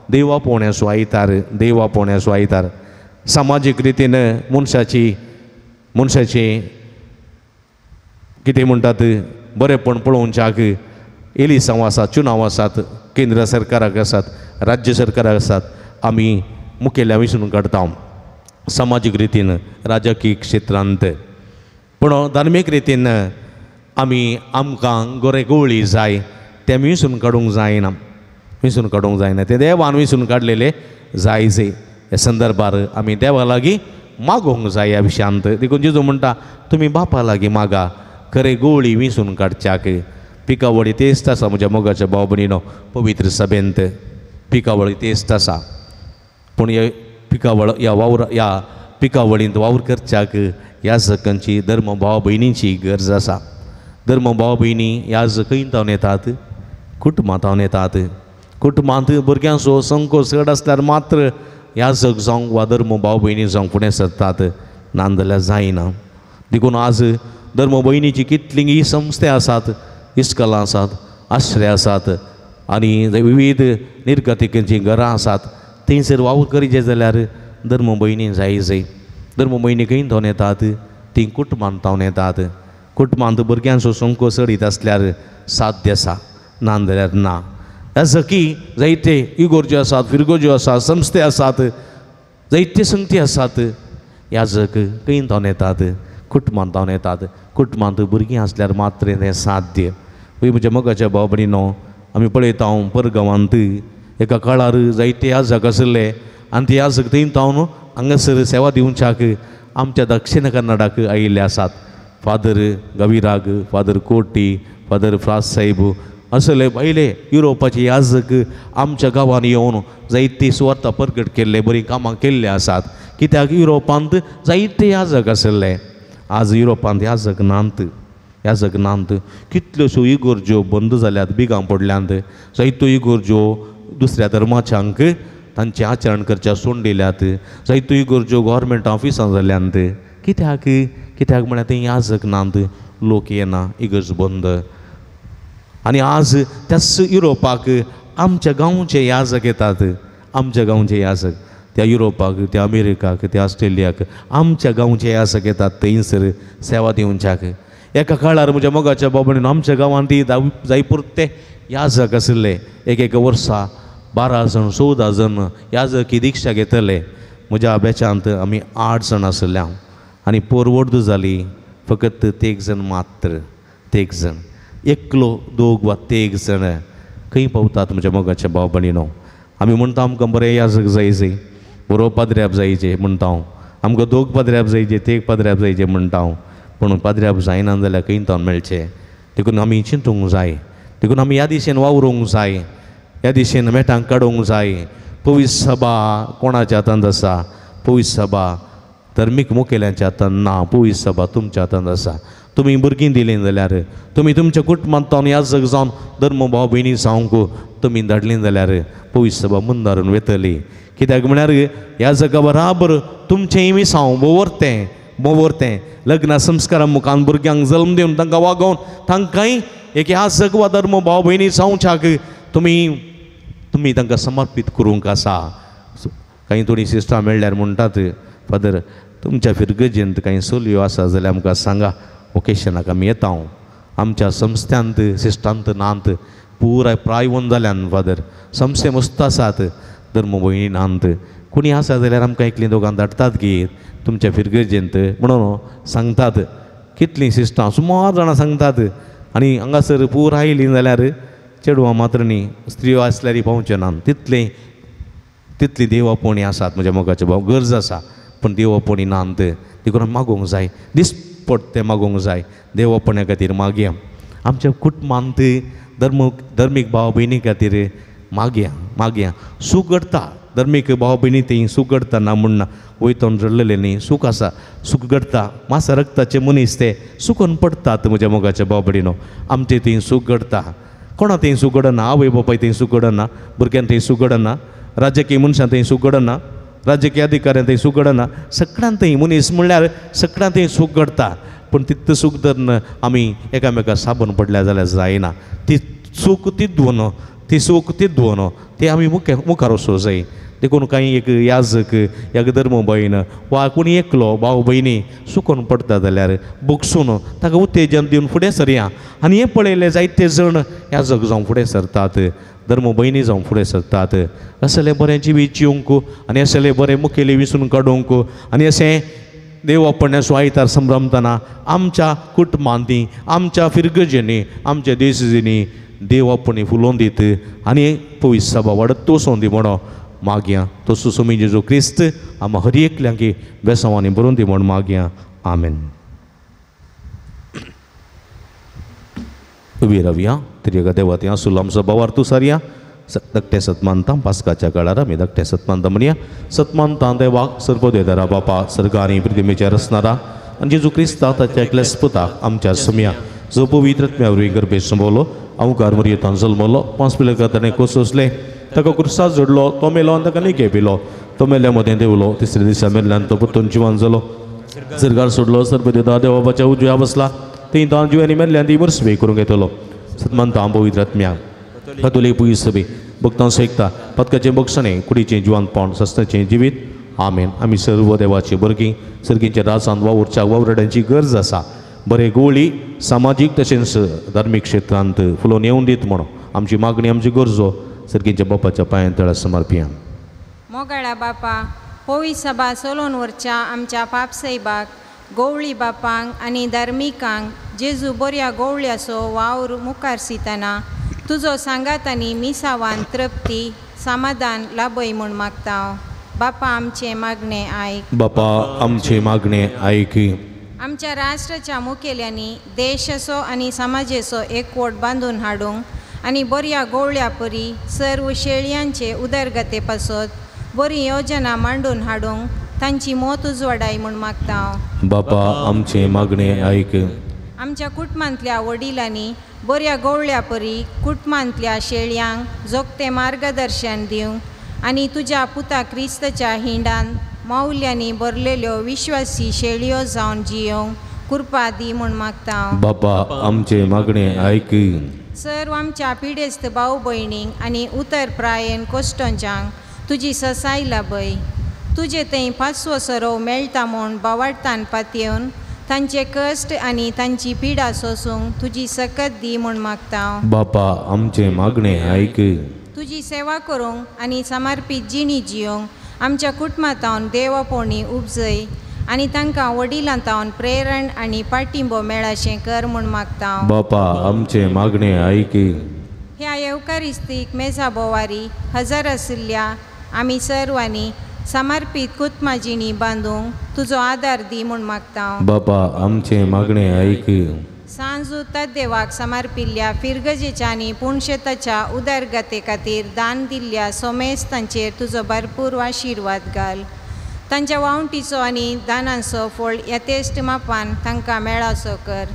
देवा पोवण्याचो आयतार, देवा पोवण्याचो आयतार सामाजीक रितीन मनशाची मनशाची कितें म्हणटात बरेंपण पळोवच्याक एलिसांव आसात, चुनाव आसात, केंद्र सरकाराक आसात, राज्य सरकाराक आसात, आमी मुखेल्या वेंचणूक काडटा सामाजीक रितीन राजकीय क्षेत्रांत. पूण धार्मीक रितीन आमी आमकां गोरे गोवळी जाय तें वेंचून काडूंक जायना, वेंचून काडूंक जायना, तें देवान वेंचून काडलेलें जाय जाय. ह्या संदर्भार आमी देवा लागीं मागोवंक जाय ह्या विशयांत. देखून जेजू म्हणटा तुमी बापा लागीं मागा खरें गोवळी वेंचून काडच्याक. पिकावळी तेस्त आसा म्हज्या मोगाच्या भाव भयणीनो, पवित्र सभेंत पिकावळी तेस्त आसा, पूण ह्या पिकावळ ह्या वावर ह्या पिकावळींत वावर करच्याक ह्या जकांची धर्म भाव भयणींची गरज आसा. धर्म भाव भयणी ह्या जखंय तावन येतात, कुटुंबां तावन येतात. कुटुंबांत भुरग्यांचो संको चड आसल्यार मात्र ह्या जग जावंक वा धर्म भाव भयणी जावंक फुडें सरतात, ना जाल्यार जायना. देखून आज धर्म भयणीची कितलीं संस्थे आसात, इस्कलां आसात, आश्रय आसात आनी विविध निर्गतिकेचीं घरां आसात. थंयसर वावर करीचे जाल्यार धर्म भयणी जाय जाय. धर्म भयणी खंय तावन येतात, तीं कुटुंबांत तावन येतात. कुटुंबांत भुरग्यांचो संको चडीत आसल्यार साध्य आसा, ना जाल्यार ना. ह्या सखी जायते इगोर्ज्यो आसात, फिरगोज्यो आसात, संस्थे आसात, जायते संगती आसात. ह्या जग खंय तावन येतात, कुटुंबांत तावन येतात. कुटुंबांत भुरगीं आसल्यार मात्र तें साध्य. वय म्हज्या मोगाच्या भाव भयणीनो, आमी पळयता परगांवांत एका काळार जायते याजक आशिल्ले आनी ते याजक थंय तावन हांगासर सेवा दिवच्याक आमच्या दक्षिण कन्नडाक आयिल्ले आसात. फादर गविराग, फादर कोटी, फादर फ्रास साहेब असले भायले युरोपाचे याजक आमच्या गांवांनी येवन जायती सुवार्ता परगट केल्ले, बरीं कामां केल्लीं आसात. कित्याक युरोपांत जायते याजक आशिल्ले, आज युरोपांत याजक नात, याजक नात. कितल्योश्यो इगोर्ज्यो बंद जाल्यात, बिगां पडल्यांत. जायत्यो इगोर्ज्यो दुसऱ्या धर्माच्यांक तांचें आचरण करच्या सोडून दिल्यात. जायत्यो इगोर्ज्यो गोवोरमेंट ऑफिसां जाल्यांत. कित्याक? कित्याक म्हळ्यार थंय याजक नात, लोक येना, इगर्ज बंद. आनी आज त्याच युरोपाक आमच्या गांवचे याजक येतात, आमच्या गांवचे याजक. त्या युरोपाक, त्या अमेरिकाक, त्या ऑस्ट्रेलियाक आमच्या गांवचे याजक येतात थंयसर सेवा दिवच्याक. एका काळार म्हज्या मोगाच्या बाबणीन आमच्या गांवांत ती जायपुरते याजक आशिल्ले. एक एक वर्सा 12 जण 14 जण याजकी दिक्षा घेतले. म्हज्या बॅचांत आमी 8 जाण आशिल्ले आनी पोरवोर्द जाली फकत 3 जण मात्र. 3 जण, एकलो दोग वा 3 जण खंय पावतात म्हज्या मोगाच्या भाव भयणीनो. आमी म्हणटा आमकां बरें याजक जायचे, बरो पाद्र्याब जायचे म्हणटा हांव, आमकां 2 पाद्र्याब जायचे, 3 पाद्र्याब जायचे म्हणटा हांव. पूण पाद्र्याब जायना जाल्यार खंय तावन मेळचें? देखून आमी चिंतूंक जाय, देखून आमी ह्या दिशेन वावरूंक जाय, ह्या दिशेन मेटांक काडूंक जाय. पवित्र सभा कोणाच्या हातांत आसा? पवित्र सभा धर्मीक मुखेल्यांच्या हातांत ना, पवित्र सभा तुमच्या हातांत आसा. तुमी भुरगीं दिलीं जाल्यार, तुमी तुमच्या कुटुंबांत याजक जावन धर्म भाव भयणी जावंक तुमी धाडलीं जाल्यार पवित्र सभा मुंदारून वतली. कित्याक म्हळ्यार याजका बराबर तुमचें मिसांव बोवरतें बोवरतें लग्न संस्कारा मुखान भुरग्यांक जल्म दिवन तांकां वागोवन तांकांय एक याजक वा धर्म भाव भयणी जावच्याक तुमी तुमी तांकां समर्पीत करूंक आसा. कांय थोडीं सिस्टरां मेळ्ळ्यार म्हणटात, फादर तुमच्या फिरगजेंत कांय चलयो आसा जाल्यार आमकां सांगा, ओकेशनाक आमी येता. हांव आमच्या संस्थ्यांत सिस्टांत नांत पुराय प्रायवन जाल्यान फादर, संस्थे मस्त आसात, धर्म भयणी नांत. कोणी आसा जाल्यार आमकां एकलीं दोगां धाडटात की तुमच्या फिरगजेंत म्हणून सांगतात. कितलीं सिस्टां सुमार जाणां सांगतात. आनी हांगासर पुराय आयलीं जाल्यार चेडवां मात्र न्ही, स्त्रियो आसल्यार पावच्यो ना. तितलें तितली देवापोणी आसात म्हज्या मोगाचे भाव, गरज आसा पूण देवापोणी नांत. देखून मागूंक जाय, दिसपट्टें मागूंक जाय, देवापण्या खातीर मागया. आमच्या कुटुंबांत धर्म धर्मीक भाव भयणी खातीर मागया मागया. सूख घडटा, धर्मीक भाव भयणी थंय सूख घडटा ना म्हणना, वयतोन रडलेलें न्ही, सूख आसा, सूख घडटा. मासा रक्ताचे मनीस ते सुकून पडटात म्हज्या मोगाच्या भाव भयणीनो. आमचे थंय सूख घडटा, कोणा थंय सूख घडना, आवय बापाय थंय सूख घडना, भुरग्यां थंय सूख घडना, राजकीय मनशां थंय सूख घडना, राजकीय अधिकाऱ्यां थंय सूख घडना, सगळ्यां थंय मनीस म्हणल्यार सगळ्यां थंय सूख घडटा. पूण तितलें सूख धरून आमी एकामेका साबण पडल्या जाल्यार जायना. ती चूक तिद्वन, ती चूक तिद्वन ती आमी मुखार वचूंक जाय. देखून कांय एक याजक एक धर्म भयण वा कोणी एकलो भाव भयणी सुकोन पडटा जाल्यार बोगसून ताका उत्तेजन दिवन फुडें सरया. आनी हें पळयलें जायते जण याजक जावन फुडें सरतात, धर्म भयणी जावन फुडें सरतात. असले बरें जिवीत जिवंक आनी असले बरें मुखेली विसून काडूंक आनी अशें देवापण्याचो आयतार संभ्रमतना आमच्या कुटुंबांनी, आमच्या फिरगजेंनी, आमच्या देशजींनी देवापणी फुलोवन दीत आनी पवित्र सभा वाडत वचोन दी म्हणो मागया. तसो स्वामी जेजू क्रिस्त आमकां हर एकल्यांकी बेसांवांनी बरोवन दी म्हण मागया. आमेन. उबी रावया. तरी एका देवा थंय आसूं आमचो भावार्थ सारया. धाकटें सतमानता पास्काच्या काळार आमी धाकटें सतमानता म्हणया. सतमानता देवाक सर्वदेदारा बापा सर्गारी पृथ्वीच्या रचणारा आनी जेजू क्रिस्ता ताच्या एकल्याच पुताक आमच्या सुमया जो पवित्र आत्म्या वरवीं गर्भेंत संभवलो, अवकार मरयेंत जल्मलो, 5 पिलकार ताणें कोसोसलें, ताका क्रुसार जोडलो, तो मेलो आनी ताका निके पिलो, तो मेल्या मदें देंवलो, तिसऱ्या दिसा मेल्ल्यान तो परतून जिवन जालो, सरकार सोडलो, सर्वदेदा देवाच्या उजव्या बसला, थंय तो जिवानी मेल्ल्यान ती मर्सवी करूंक येतलो. सतमानता पवित्र आत्म्या कतोलीक पुलीस सभे भक्तां एकता पदकाचें बक्षणें कुडीचें जिवनपण सस्ताचें जिवीत. आमेन. आमी सर्व देवाची भुरगीं सर्गींच्या राजान वावुरच्या वावराड्यांची गरज आसा. बरे गोळी सामाजीक तशेंच धार्मीक क्षेत्रांत फुलोवन येवन दीत म्हणून आमची मागणी, आमची गरजो सर्गींच्या बापाच्या पांयां तळा समर्पिया. मोगाळा बापा, होळी सभा चलोवन व्हरच्या आमच्या पापसायबाक, गोवळी बापांक आनी धार्मिकांक जेजू बऱ्या गोवळ्याचो वावर मुखार सितना तुजो सांगात आनी मिसावान तृप्ती समाधान लाभय म्हूण मागता. बापा आमचें मागणें आयक. बापा आमचें मागणें आयक. आमच्या राष्ट्राच्या मुखेल्यांनी देशाचो आनी समाजेचो एकवट बांदून हाडूंक आनी बऱ्या गोवळ्या परी सर्व शेळयांचे उदरगते पासत बरी योजना मांडून हाडूंक तांची मोत उजवाडाय म्हूण मागता. बापा आमचें मागणें आयक. आमच्या कुटुंबांतल्या वडिलांनी बऱ्या गोवळ्या परी कुटुंबांतल्या शेळयांक जोगतें मार्गदर्शन दिवंक आनी तुज्या पुता क्रिस्ताच्या हिंडान माउल्यांनी भरलेल्यो विश्वासी शेळयो जावन जियोंक कृपा दी म्हूण मागता. बापा आमचें मागणें आयक. सर्व आमच्या पिडेस्त भाव भयणींक आनी उतर प्रायेन कोश्टोंच्यांक तुजी ससाय लाभय. तुजे थंय पाचवो सरोव मेळटा म्हूण बावाडतान पातयेवन तांचे कश्ट आनी तांची पिडा सोसूंक तुजी सकत दी म्हूण मागता. बापा आमचें मागणें आयक. तुजी सेवा करूंक आनी समर्पीत जिणी जियोंक आमच्या कुटुंबांतावन देवापोणी उपजय आनी तांकां वडिलां तावन प्रेरण आनी पाठिंबो मेळाशें कर म्हूण मागता. बापा आमचें मागणें आयक. ह्या येवकारिस्तीक मेजा बोवारी हजर आशिल्ल्या आमी सर्वांनी समर्पीत कुटुंबा जिणी बांदूंक तुजो आदार दी म्हूण मागता. बापा आमचें मागणें आयक. सांजू तद्देवाक समर्पिल्ल्या फिरगजेच्या आनी पुणशेताच्या उदरगते खातीर दान दिल्ल्या सोमेस्तांचेर तुजो भरपूर आशिर्वाद घाल. तांच्या वावंटीचो आनी दानांचो फळ यथेश्ट मापान तांकां मेळासो कर.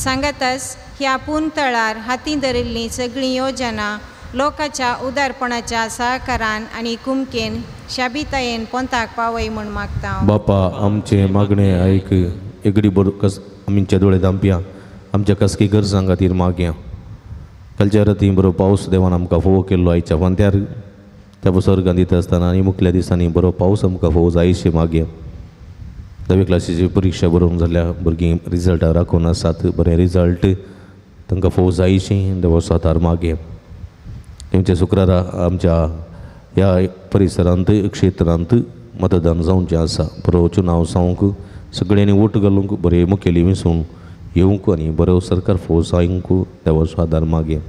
सांगातच ह्या पुनतळार हाती धरिल्लीं सगळीं योजना लोकांच्या उदारपणाच्या सहकारान आनी कुमकेन शाबितायेन पोंताक पावय म्हूण मागता. बापा आमचें मागणें आयक. एगडी बरो कस आमचे दोळे धांपया आमच्या कसकी गरजां खातीर मागया. कालच्या राती बरो पावस देवान आमकां फोव केल्लो आयच्या फांत्यार त्या सर्गान दिता आसतना आनी मुखल्या दिसांनी बरो पावस आमकां फोव जायशे मागया. धावे क्लासीची परिक्षा बरोवन जाल्या भुरगीं रिजल्टाक राखून आसात बरें रिजल्ट तांकां फोव जायशें देवा सातार मागया. तेमच्या शुक्रारा आमच्या ह्या परिसरांत क्षेत्रांत मतदान जावचें आसा. बरो चुनाव जावंक सगळ्यांनी वोट घालूंक बरें मुखेली वेंचून येवंक आनी बरो सरकार फोव जावंक देवाचो आदार मागया.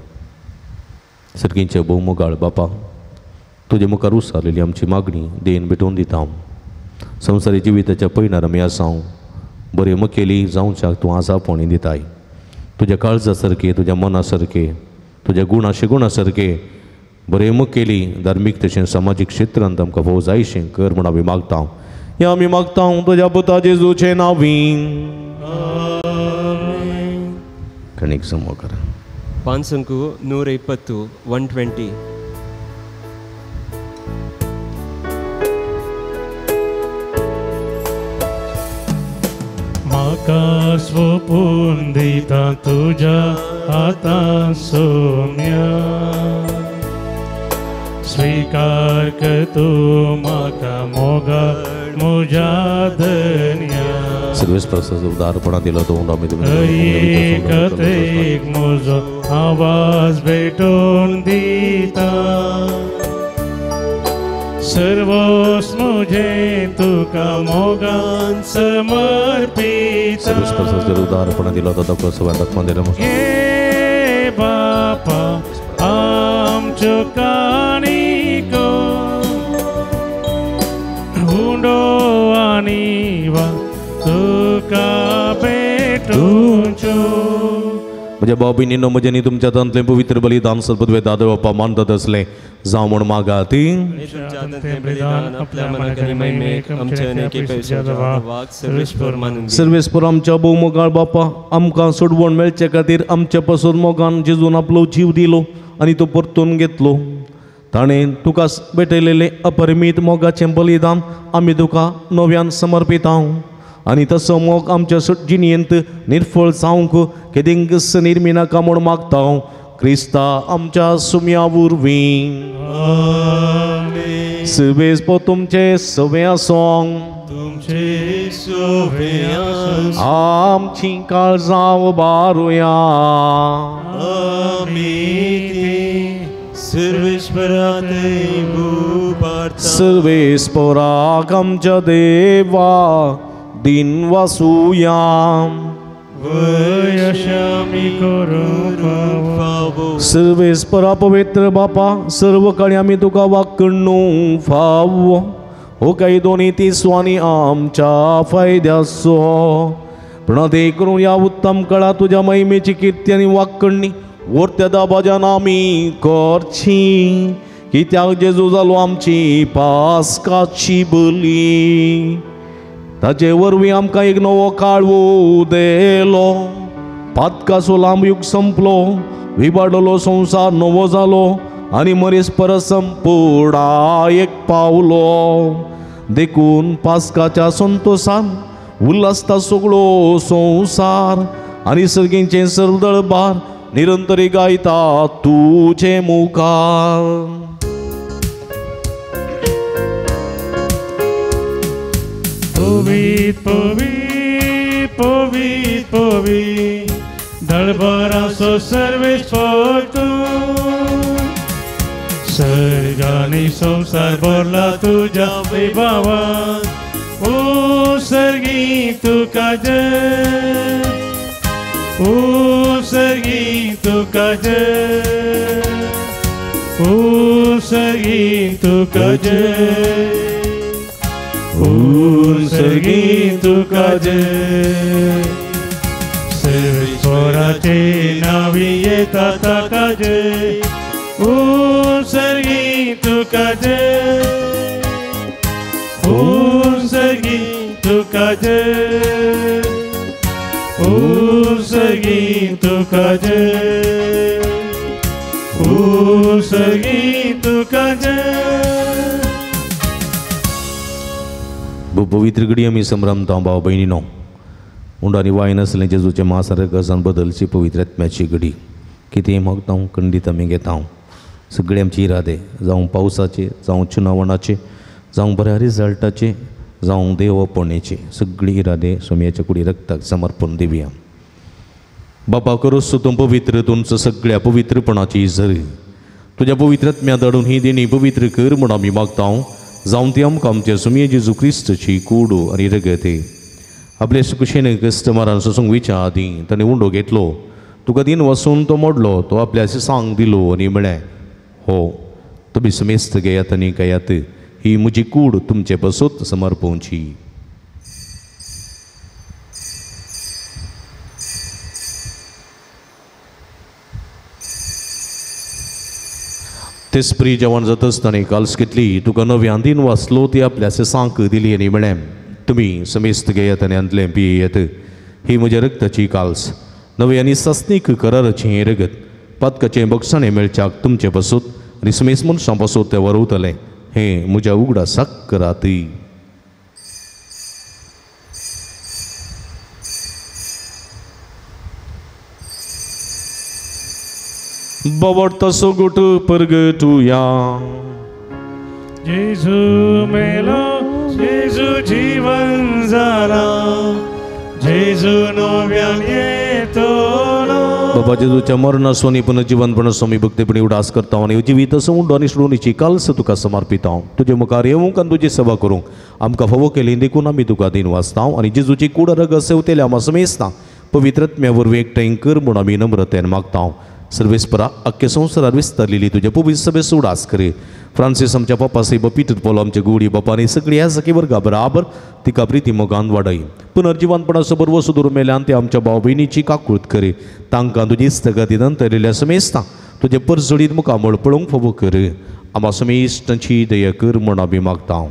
सर्गींचे भोवमोगाळ बापा तुजे मुखार उसारलेली आमची मागणी देन भेटोवन दिता. हांव संवसारी जिविताच्या पयणार आमी आसा. बरें मुखेली जावच्याक तूं आसा पोणी दिताय. तुज्या काळजा सारकें तुज्या मना सारकें तुज्या गुणा गुणा सारकें बरें मुखेली धार्मीक तशें समाजीक क्षेत्रांत आमकां भोव जायशें कर म्हूण आमी मागता. ह्या आमी मागता तुज्या पुता जेजूचें नांवीं. कणीक जमो कर. ಪಾನ್ಸಂಕು 120 120. म्हाका स्वपून दिता तुज्या हातान सोम्या स्वीकार कर तूं म्हाका मोगा म्हज्या धन्या. सर्वेस्पराचो उदारपणा दिलो तो आमी एक म्हजो आवाज भेटोवन दिता सर्वोस मुझे तुका मोगान समर्पिता. सर्वेस्पराचो उदारपणा दिलो तो हे बापा आमच्यो काणिको हुंडो आनी वा तुका भेटूचो. म्हज्या भाव भयणींनो म्हजें न्ही तुमच्या तांतलें पवित्र बलिदान सद्बुद्वे दादे बाप्पा मानतात असलें जावं म्हूण मागात. सर्वेस्पर आमच्या भोवमोगाळ बापा आमकां सोडवण मेळचे खातीर आमचे पासून मोगान जेजून आपलो जीव दिलो आनी तो परतून घेतलो. ताणें तुका भेटयलेलें अपरिमीत मोगाचें बलिदान आमी तुका नव्यान समर्पिता आनी तसो मोग आमच्या जिणेंत निर्फळ जावंक केदिंगस निर्मिनाका म्हूण मागता. क्रिस्ता आमच्या सुम्या वरवीं. सर्वेस्पर तुमचे सवे आसूं. तुमचे सवे आसूं. आमची काळजां उबारुया. आमी सर्वेस्परा देव सर्वेस्पराक आमच्या देवा दिन वासुया. सर्वेस्परा पवित्र बापा सर्व काळी आमी तुका वाकणू फावो हो काही दोनी तिसवानी आमच्या फायद्याचो प्रणते करून ह्या उत्तम कळा तुज्या महिमेची किर्ती आनी वाकणणी वरत्या दाबाजान आमी करची कित्याक जेजू जालो आमची पास्काची बली. ताचे वरवीं आमकां एक नवो काळ उदेलो पातकाचो लांब युग संपलो विबाडलो संवसार नवो जालो आनी मरीस परत संपुर्णा एक पावलो. देखून पास्काच्या संतोसान उल्हासता सगळो संवसार आनी सर्गींचें सरदळबार निरंतरी गायता तुजे मुखार. पवीत पवीत पवीत पवीत दळबराचो सर्वेस्पर तूं सर्गानी संवसार भरला तुज्या वैभवान ओ सर्गी तुका जय ओ सर्गी तुका जय ओ सर्गी तुका जय ओ सर्गी तुका जय सर्वेस्पराचे नावी येता ताका जय ओ सर्गी तुका जय ओ सर्गी तुका जय ओ सर्गी तुका जय ओ सर्गी तुका जय। पवित्र घडी आमी संभ्रमता भाव भयणीनो उंडो आनी वाय नासलें जेजूचें मास रगसान बदलची पवित्र आत्म्याची घडी कितेंय मागता खंडीत आमी घेता सगळे आमचे इरादे जावं पावसाचे जावं चुनावणाचे जावं बऱ्या रिजल्टाचे जावं देवपणेचे सगळे इरादे सोमयाच्या कुडी रक्ताक समर्पण दिवया। बापा करोस तूं पवित्र तुमचो सगळ्या पवित्रपणाची झरी तुज्या पवित्र आत्म्या धाडून ही देणी पवित्र कर म्हूण आमी मागता जावं ती आमकां आमच्या सुमये जेजू क्रिस्तची कूड आनी रगत। आपले कुशेन कस्टमरान सोसूंक विच्या आदीं ताणें उंडो घेतलो तुका दिन वसून तो मोडलो तो आपल्या सांग दिलो आनी म्हळें हो तुमी समेस्त घेयात आनी खायात ही म्हजी कूड तुमचे पासत समर्पोवची। तेच प्री जेवण जातच ताणें काल्स घेतली तुका नव्यान दिन वाचलो ती आपल्या सांक दिली आनी म्हळें तुमी समेस्त घेयात आनी हांतलें पियेयात ही म्हज्या रक्ताची काल्स नवी आनी सासणीक कराराचें हें रगत पातकाचें बक्षाणें मेळच्याक तुमचे पासत आनी समेस्त मनशां पासत तें वरवतलें हें म्हज्या उगडासाक करात। बाबा सोगोट परगटुया जेजू मेलो जेजू जीवन जाला जेजू नव्यान येतलो। बाबा जेजूच्या मरणाचो आनी पुनर्जीवनपणाचो आमी भक्तीपणी उडास करता आनी जिवीत उंडो आनी सोडोवणेची काल्स तुका समर्पिता तुजे मुखार येवंक आनी तुजी सेवा करूंक आमकां फावो केली देखून आमी तुका दिन वाचता आनी जेजूची कूड रगत सेवतेल्या आमा समेस्ता पवित्र आत्म्या वरवीं एकठांय कर म्हूण आमी नम्रतेन मागता। सर्वेस्परा अख्खे संवसारार विस्तारलेली तुज्या पवित्र सभेचो उडास करे फ्रांसीस आमच्या पापा साहेब पीटर पोलो आमच्या गुडी बापा आनी सगळी ह्या सखी वर्गा बराबर तिका प्रिती मोगान वाडय पुनर्जिवनपणाचो बरवसो दवरून मेल्यान ते आमच्या भाव भयणीची काकूळत करे तांकां तुजी इस्तगती नंतरिल्ल्या समेस्तां तुजे परजळीत मुखामळ पळोवंक फावो कर आमा समेस्तांची दया कर म्हूण आमी मागता।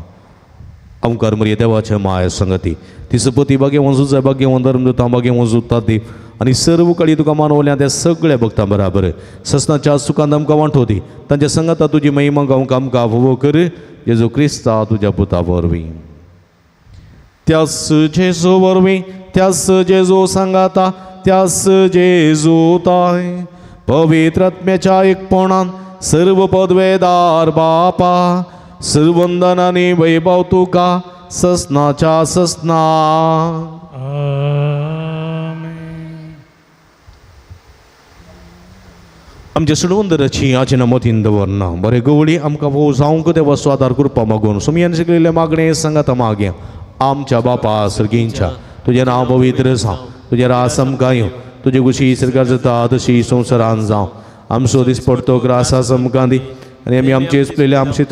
ओंकार मरिया देवाच्या माया संगती ती सपती भाग्यवान सुजाय भाग्यवान धर्मदूतां भाग्यवान सुता दी आनी सर्व कळी तुका मानवल्या त्या सगळ्या भक्तां बराबर ससनाच्या सुखान आमकां वांटो दी तांच्या संगता तुजी महिमा गावंक आमकां फावो कर जेजू क्रिस्ता तुज्या पुता वरवीं त्यास जेजू वरवीं त्यास जेजू सांगाता त्यास जेजू ताय पवित्र आत्म्याच्या एकपणान सर्व पदवेदार बापा सर्वंदन आनी वैभव तुका ससनाच्या ससना। आमच्या सुडवंदराची आचेना मतीन दवरना बरें गवळी आमकां भोव जावंक देवाचो आदार करपा मागून सुमयान शिकलेलें मागणें सांगाता मागया। आमच्या बापा सर्गींच्या तुजें नांव पवित्र जावं तुजें रास आमकां येवं तुजे कुशी सरकार जाता तशी संवसारान जावं आमचो दीस पडतो ग्रास आमकां दी आनी आमी आमचे चुकलेले आमचे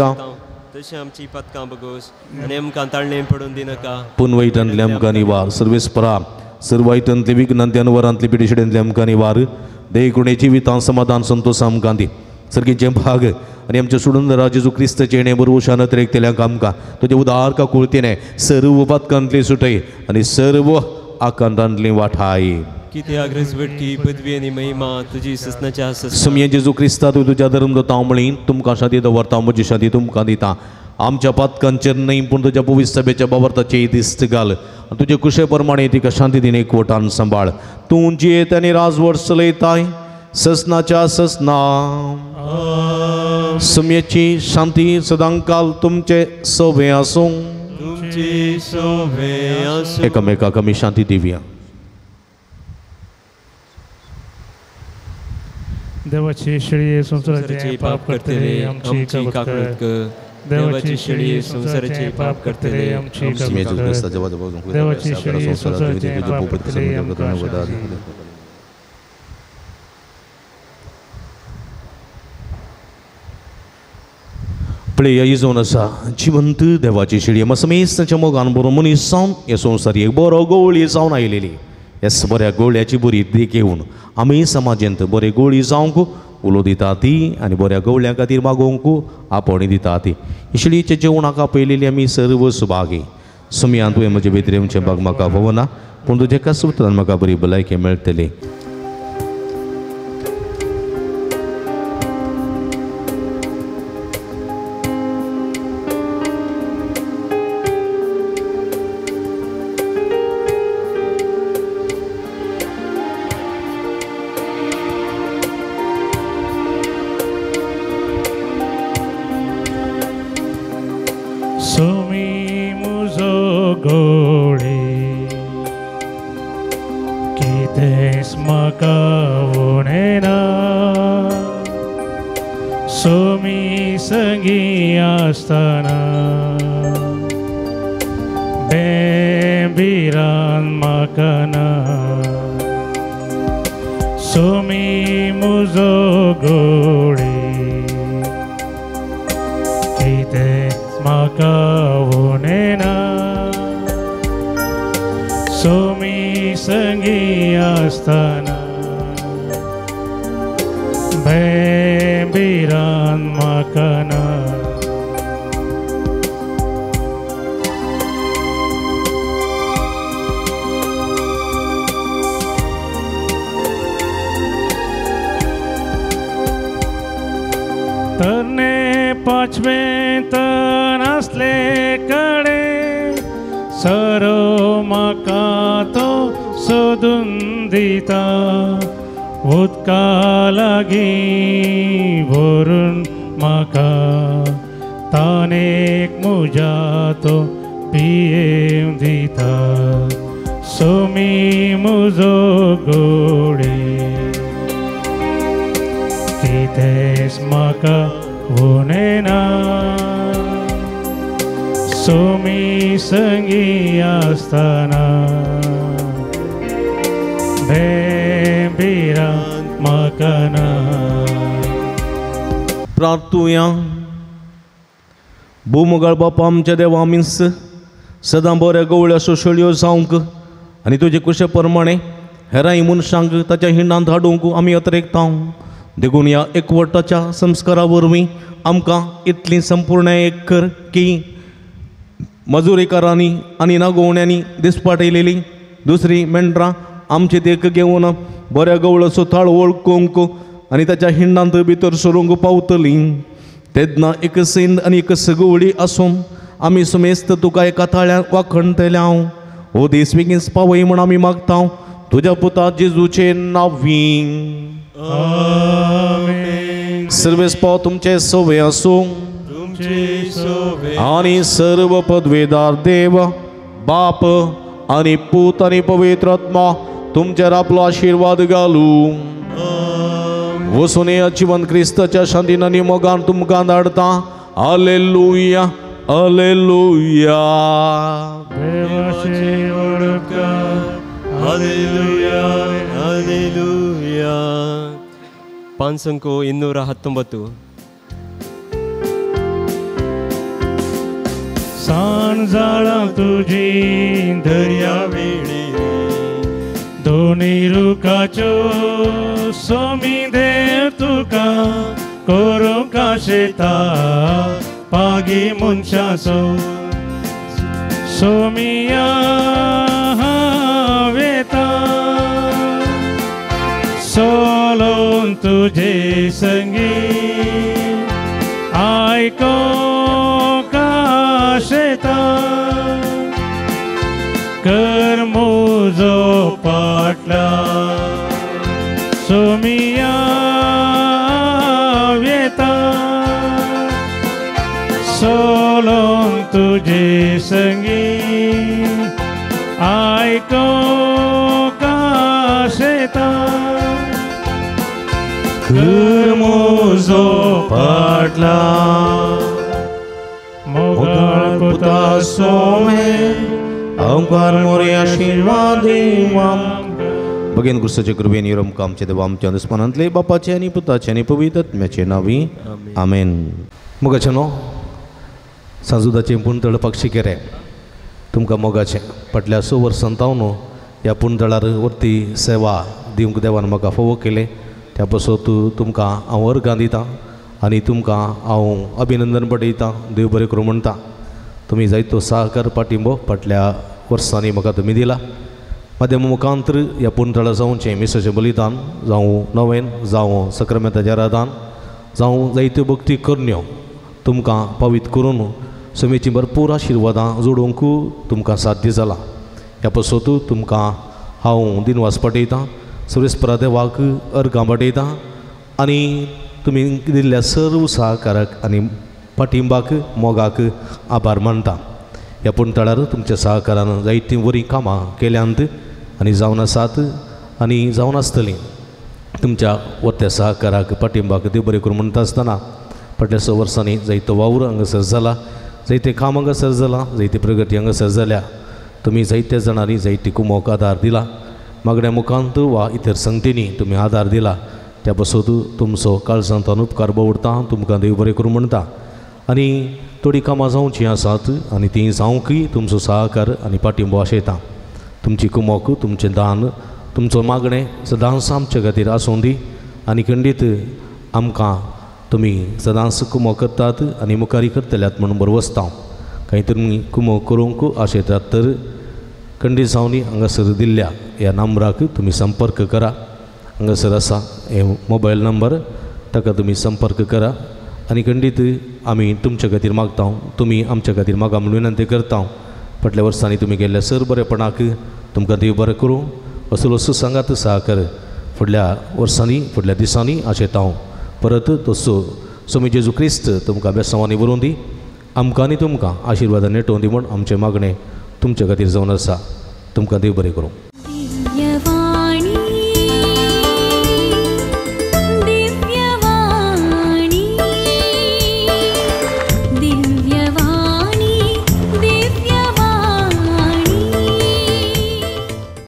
तशें आमची पदकां बगोस आनी आमकां ताळणें पडून दिनाका पूण वैटांतले आमकां निवार सर्वेस्परा सर्व वायटांतले विघ्नांतले अनवरांतले पिडेशिडेंतले आमकां निवार देह जिवितां समाधान संतोष आमकां दी सर्गीचें भाग आनी आमच्या सोडून जेजू क्रिस्ताचें येणें बरवशान रेखतेल्यांक आमकां तुजें उदार काकुळतीने सर्व पातकांतली सुटय आनी सर्व आकांतांतली वाठाय। कित्याक रजवटकी पदवी आनी महिमा तुजी ससनाच्या सुमये जेजू क्रिस्ता तूं तुज्या धर्म दवरता म्हळी तुमकां शांती दवरता म्हजी शांती तुमकां दिता आमच्या पातकांचेर न्हय पूण तुज्या पवित्र सभेच्या बाबर्ताचेर दिस्त घाल आनी तुजे कुशे प्रमाणे तिका शांती दिने एकवटान सांबाळ तूं जियेत आनी राजवट चलयताय ससनाच्या ससना। सुमयेची शांती सदांकाल तुमचे सवे आसूं। तुमचे सोवे आसूं. एकामेकाक आमी शांती दिवया. देवाची शेळये संवसाराचे पाप करतले आमची काकळूत कर. देवाची शेळये संवसाराचे पाप करतले आमची काकळूत कर. देवाची शेळये संवसाराचे पाप करतले आमकां शांती दी. पळय ही जावन आसा जिवंत देवाची शेळी मसमेस्ताच्या मोगान बरो मनीस जावन हे संवसार एक बरो गवळी जावन आयलेली. ह्या बऱ्या गवळ्याची बरी देख घेवन आमी समाजेंत बरे गोळी जावंक उलो दिता ती आनी बऱ्या गवळ्यां खातीर मागोवंक आपोवणी दिता ती. शेळयेच्या जेवणाक आपयलेली आमी सर्व सुभागी. सुमयान तुवें म्हजे भितर येवचें भाग म्हाका भोवना, पूण तुज्या कसुत्रान म्हाका बरी भलायकी मेळटली. भूमगाळ बापा आमच्या देवा मिन्स सदां बऱ्या गवळ्या सोशळ्यो जावंक आनी तुजे कुशे प्रमाणे हेरांय मनशांक ताच्या हिंडांत हाडूंक आमी अत्रेकता. देखून ह्या एकवटाच्या संस्कारा वरवीं आमकां इतली संपूर्ण एक कर की मजुरीकारांनी आनी नागोवण्यांनी दिसपाट येयलेली दुसरी मेंढरां आमची देख घेवन बऱ्या गवळ्याचो थाळ वळखूंक आनी ताच्या हिंडांत भितर सरूंक पावतलीं. तेन्ना एक सिंद आनी एक सगवळी आसून आमी सुमेस्त तुका एका थाळ्यान वाखणटले हांव. हो दीस बेगीन पावय म्हूण आमी मागता तुज्या पुता जेजूचे नांवी. सर्वेस पाव तुमचे सवे आसूं आनी सर्व पदवेदार देव बाप आनी पूत आनी पवित्र आत्मा तुमचेर आपलो आशिर्वाद घालूं. वसून जिवन क्रिस्ताच्या शांतीन आनी मोगान तुमकां धाडता. Hallelujah, hallelujah. Hallelujah, hallelujah. 519. सांजाळां तुजी दर्या वेळी दोनी रुखाच्यो सोमी देव तुका करूंक आशेता पागी मनशाचो सोमिया वेता सोलोन तुजे संगी आयकोंक आशेता कर मुजो पाटला सोमिया वेता सोलोन तुजे संगी कर म्हजो फाटला मोगाळ पुता सोमे अंकार मोरे आशिर्वाद बगेन क्रिस्ताचे कृपेन आमकां आमचे देवा आमच्या दुस्मानांतले बापाचे आनी पुताचे आनी पवित्र आत्म्याचे नांवी आमेन. मोगाचें न्हू सांजुदाचें पुणतळ पक्षी केरें तुमकां मोगाचें फाटल्या 6 वर्सां तावन ह्या पुणतळार वरती सेवा दिवंक देवान म्हाका फावो केलें. त्या पासत तुमकां हांव अर्गां दितां आनी तुमकां हांव अभिनंदन पटयतां. देव बरें करूं म्हणटा. तुमी जायतो सहकार पाठिंबो फाटल्या वर्सांनी म्हाका तुमी दिला. माध्यम मुखांतर ह्या पुणतळा जावचें मिसाचें बलिदान जावं नवेन जावं सक्रामेंताचें आराधन जावं जायत्यो भक्ती करण्यो तुमकां पावीत करून समेची भरपूर आशिर्वादां जोडूंक तुमकां साध्य जालां. ह्या पासत तुमकां हांव दिनवास पटयतां. सर्वेस्परा देवाक अर्गां पटयतां आनी तुमी दिल्ल्या सर्व सहकाराक आनी पाठिंबाक मोगाक आभार मानता. ह्या पुणतळार तुमच्या सहकारान जायतीं बरीं कामां केल्यांत आनी जावन आसात आनी जावन आसतलीं. तुमच्या वत्या सहकाराक पाठिंबाक देव बरें करूं म्हणटा आसतना फाटल्या 6 वर्सांनी जायतो वावर हांगासर जाला, जायते काम हांगासर जालां, जायती प्रगती हांगासर जाल्या. तुमी जायत्या जाणांनी जायती कुमोक आदार दिला. मागण्या मुखांत वा इतर संगतींनी तुमी आदार दिला. त्या पासत तुमचो काळजांत उपकार बावडटा. तुमकां देव बरें करूं म्हणटा. आनी थोडीं कामां जावचीं आसात आनी तीं जावंकय तुमचो सहकार आनी पाठिंबो आशयता. तुमची कुमोक, तुमचें दान, तुमचो मागणें सदांच आमचे खातीर आसूं दी आनी खंडीत आमकां तुमी सदांच कुमोक करतात आनी मुखारी करतल्यात म्हणून बरवसता. कांय तुमी कुमोक करूंक आशयतात तर खंडीत जावनी हांगासर दिल्ल्या ह्या नंबराक तुमी संपर्क करा. हांगासर आसा हे मोबायल नंबर, ताका तुमी संपर्क करा आनी खंडीत आमी तुमच्या खातीर मागता, तुमी आमच्या खातीर मागा म्हूण विनंती करता. फाटल्या वर्सांनी तुमी केल्ल्या सर बरेपणाक तुमकां देव बरें करूं असलो सांगात सहकार फुडल्या वर्सांनी फुडल्या दिसांनी आशेता हांव. परत तसो स्वामी जेजू क्रिस्त तुमकां बेसांवांनी बरोवन दी, आमकां आनी तुमकां आशिर्वादान नेटोवन दी म्हूण आमचें मागणें तुमच्या खातीर जावन आसा. तुमकां देव बरें करूं.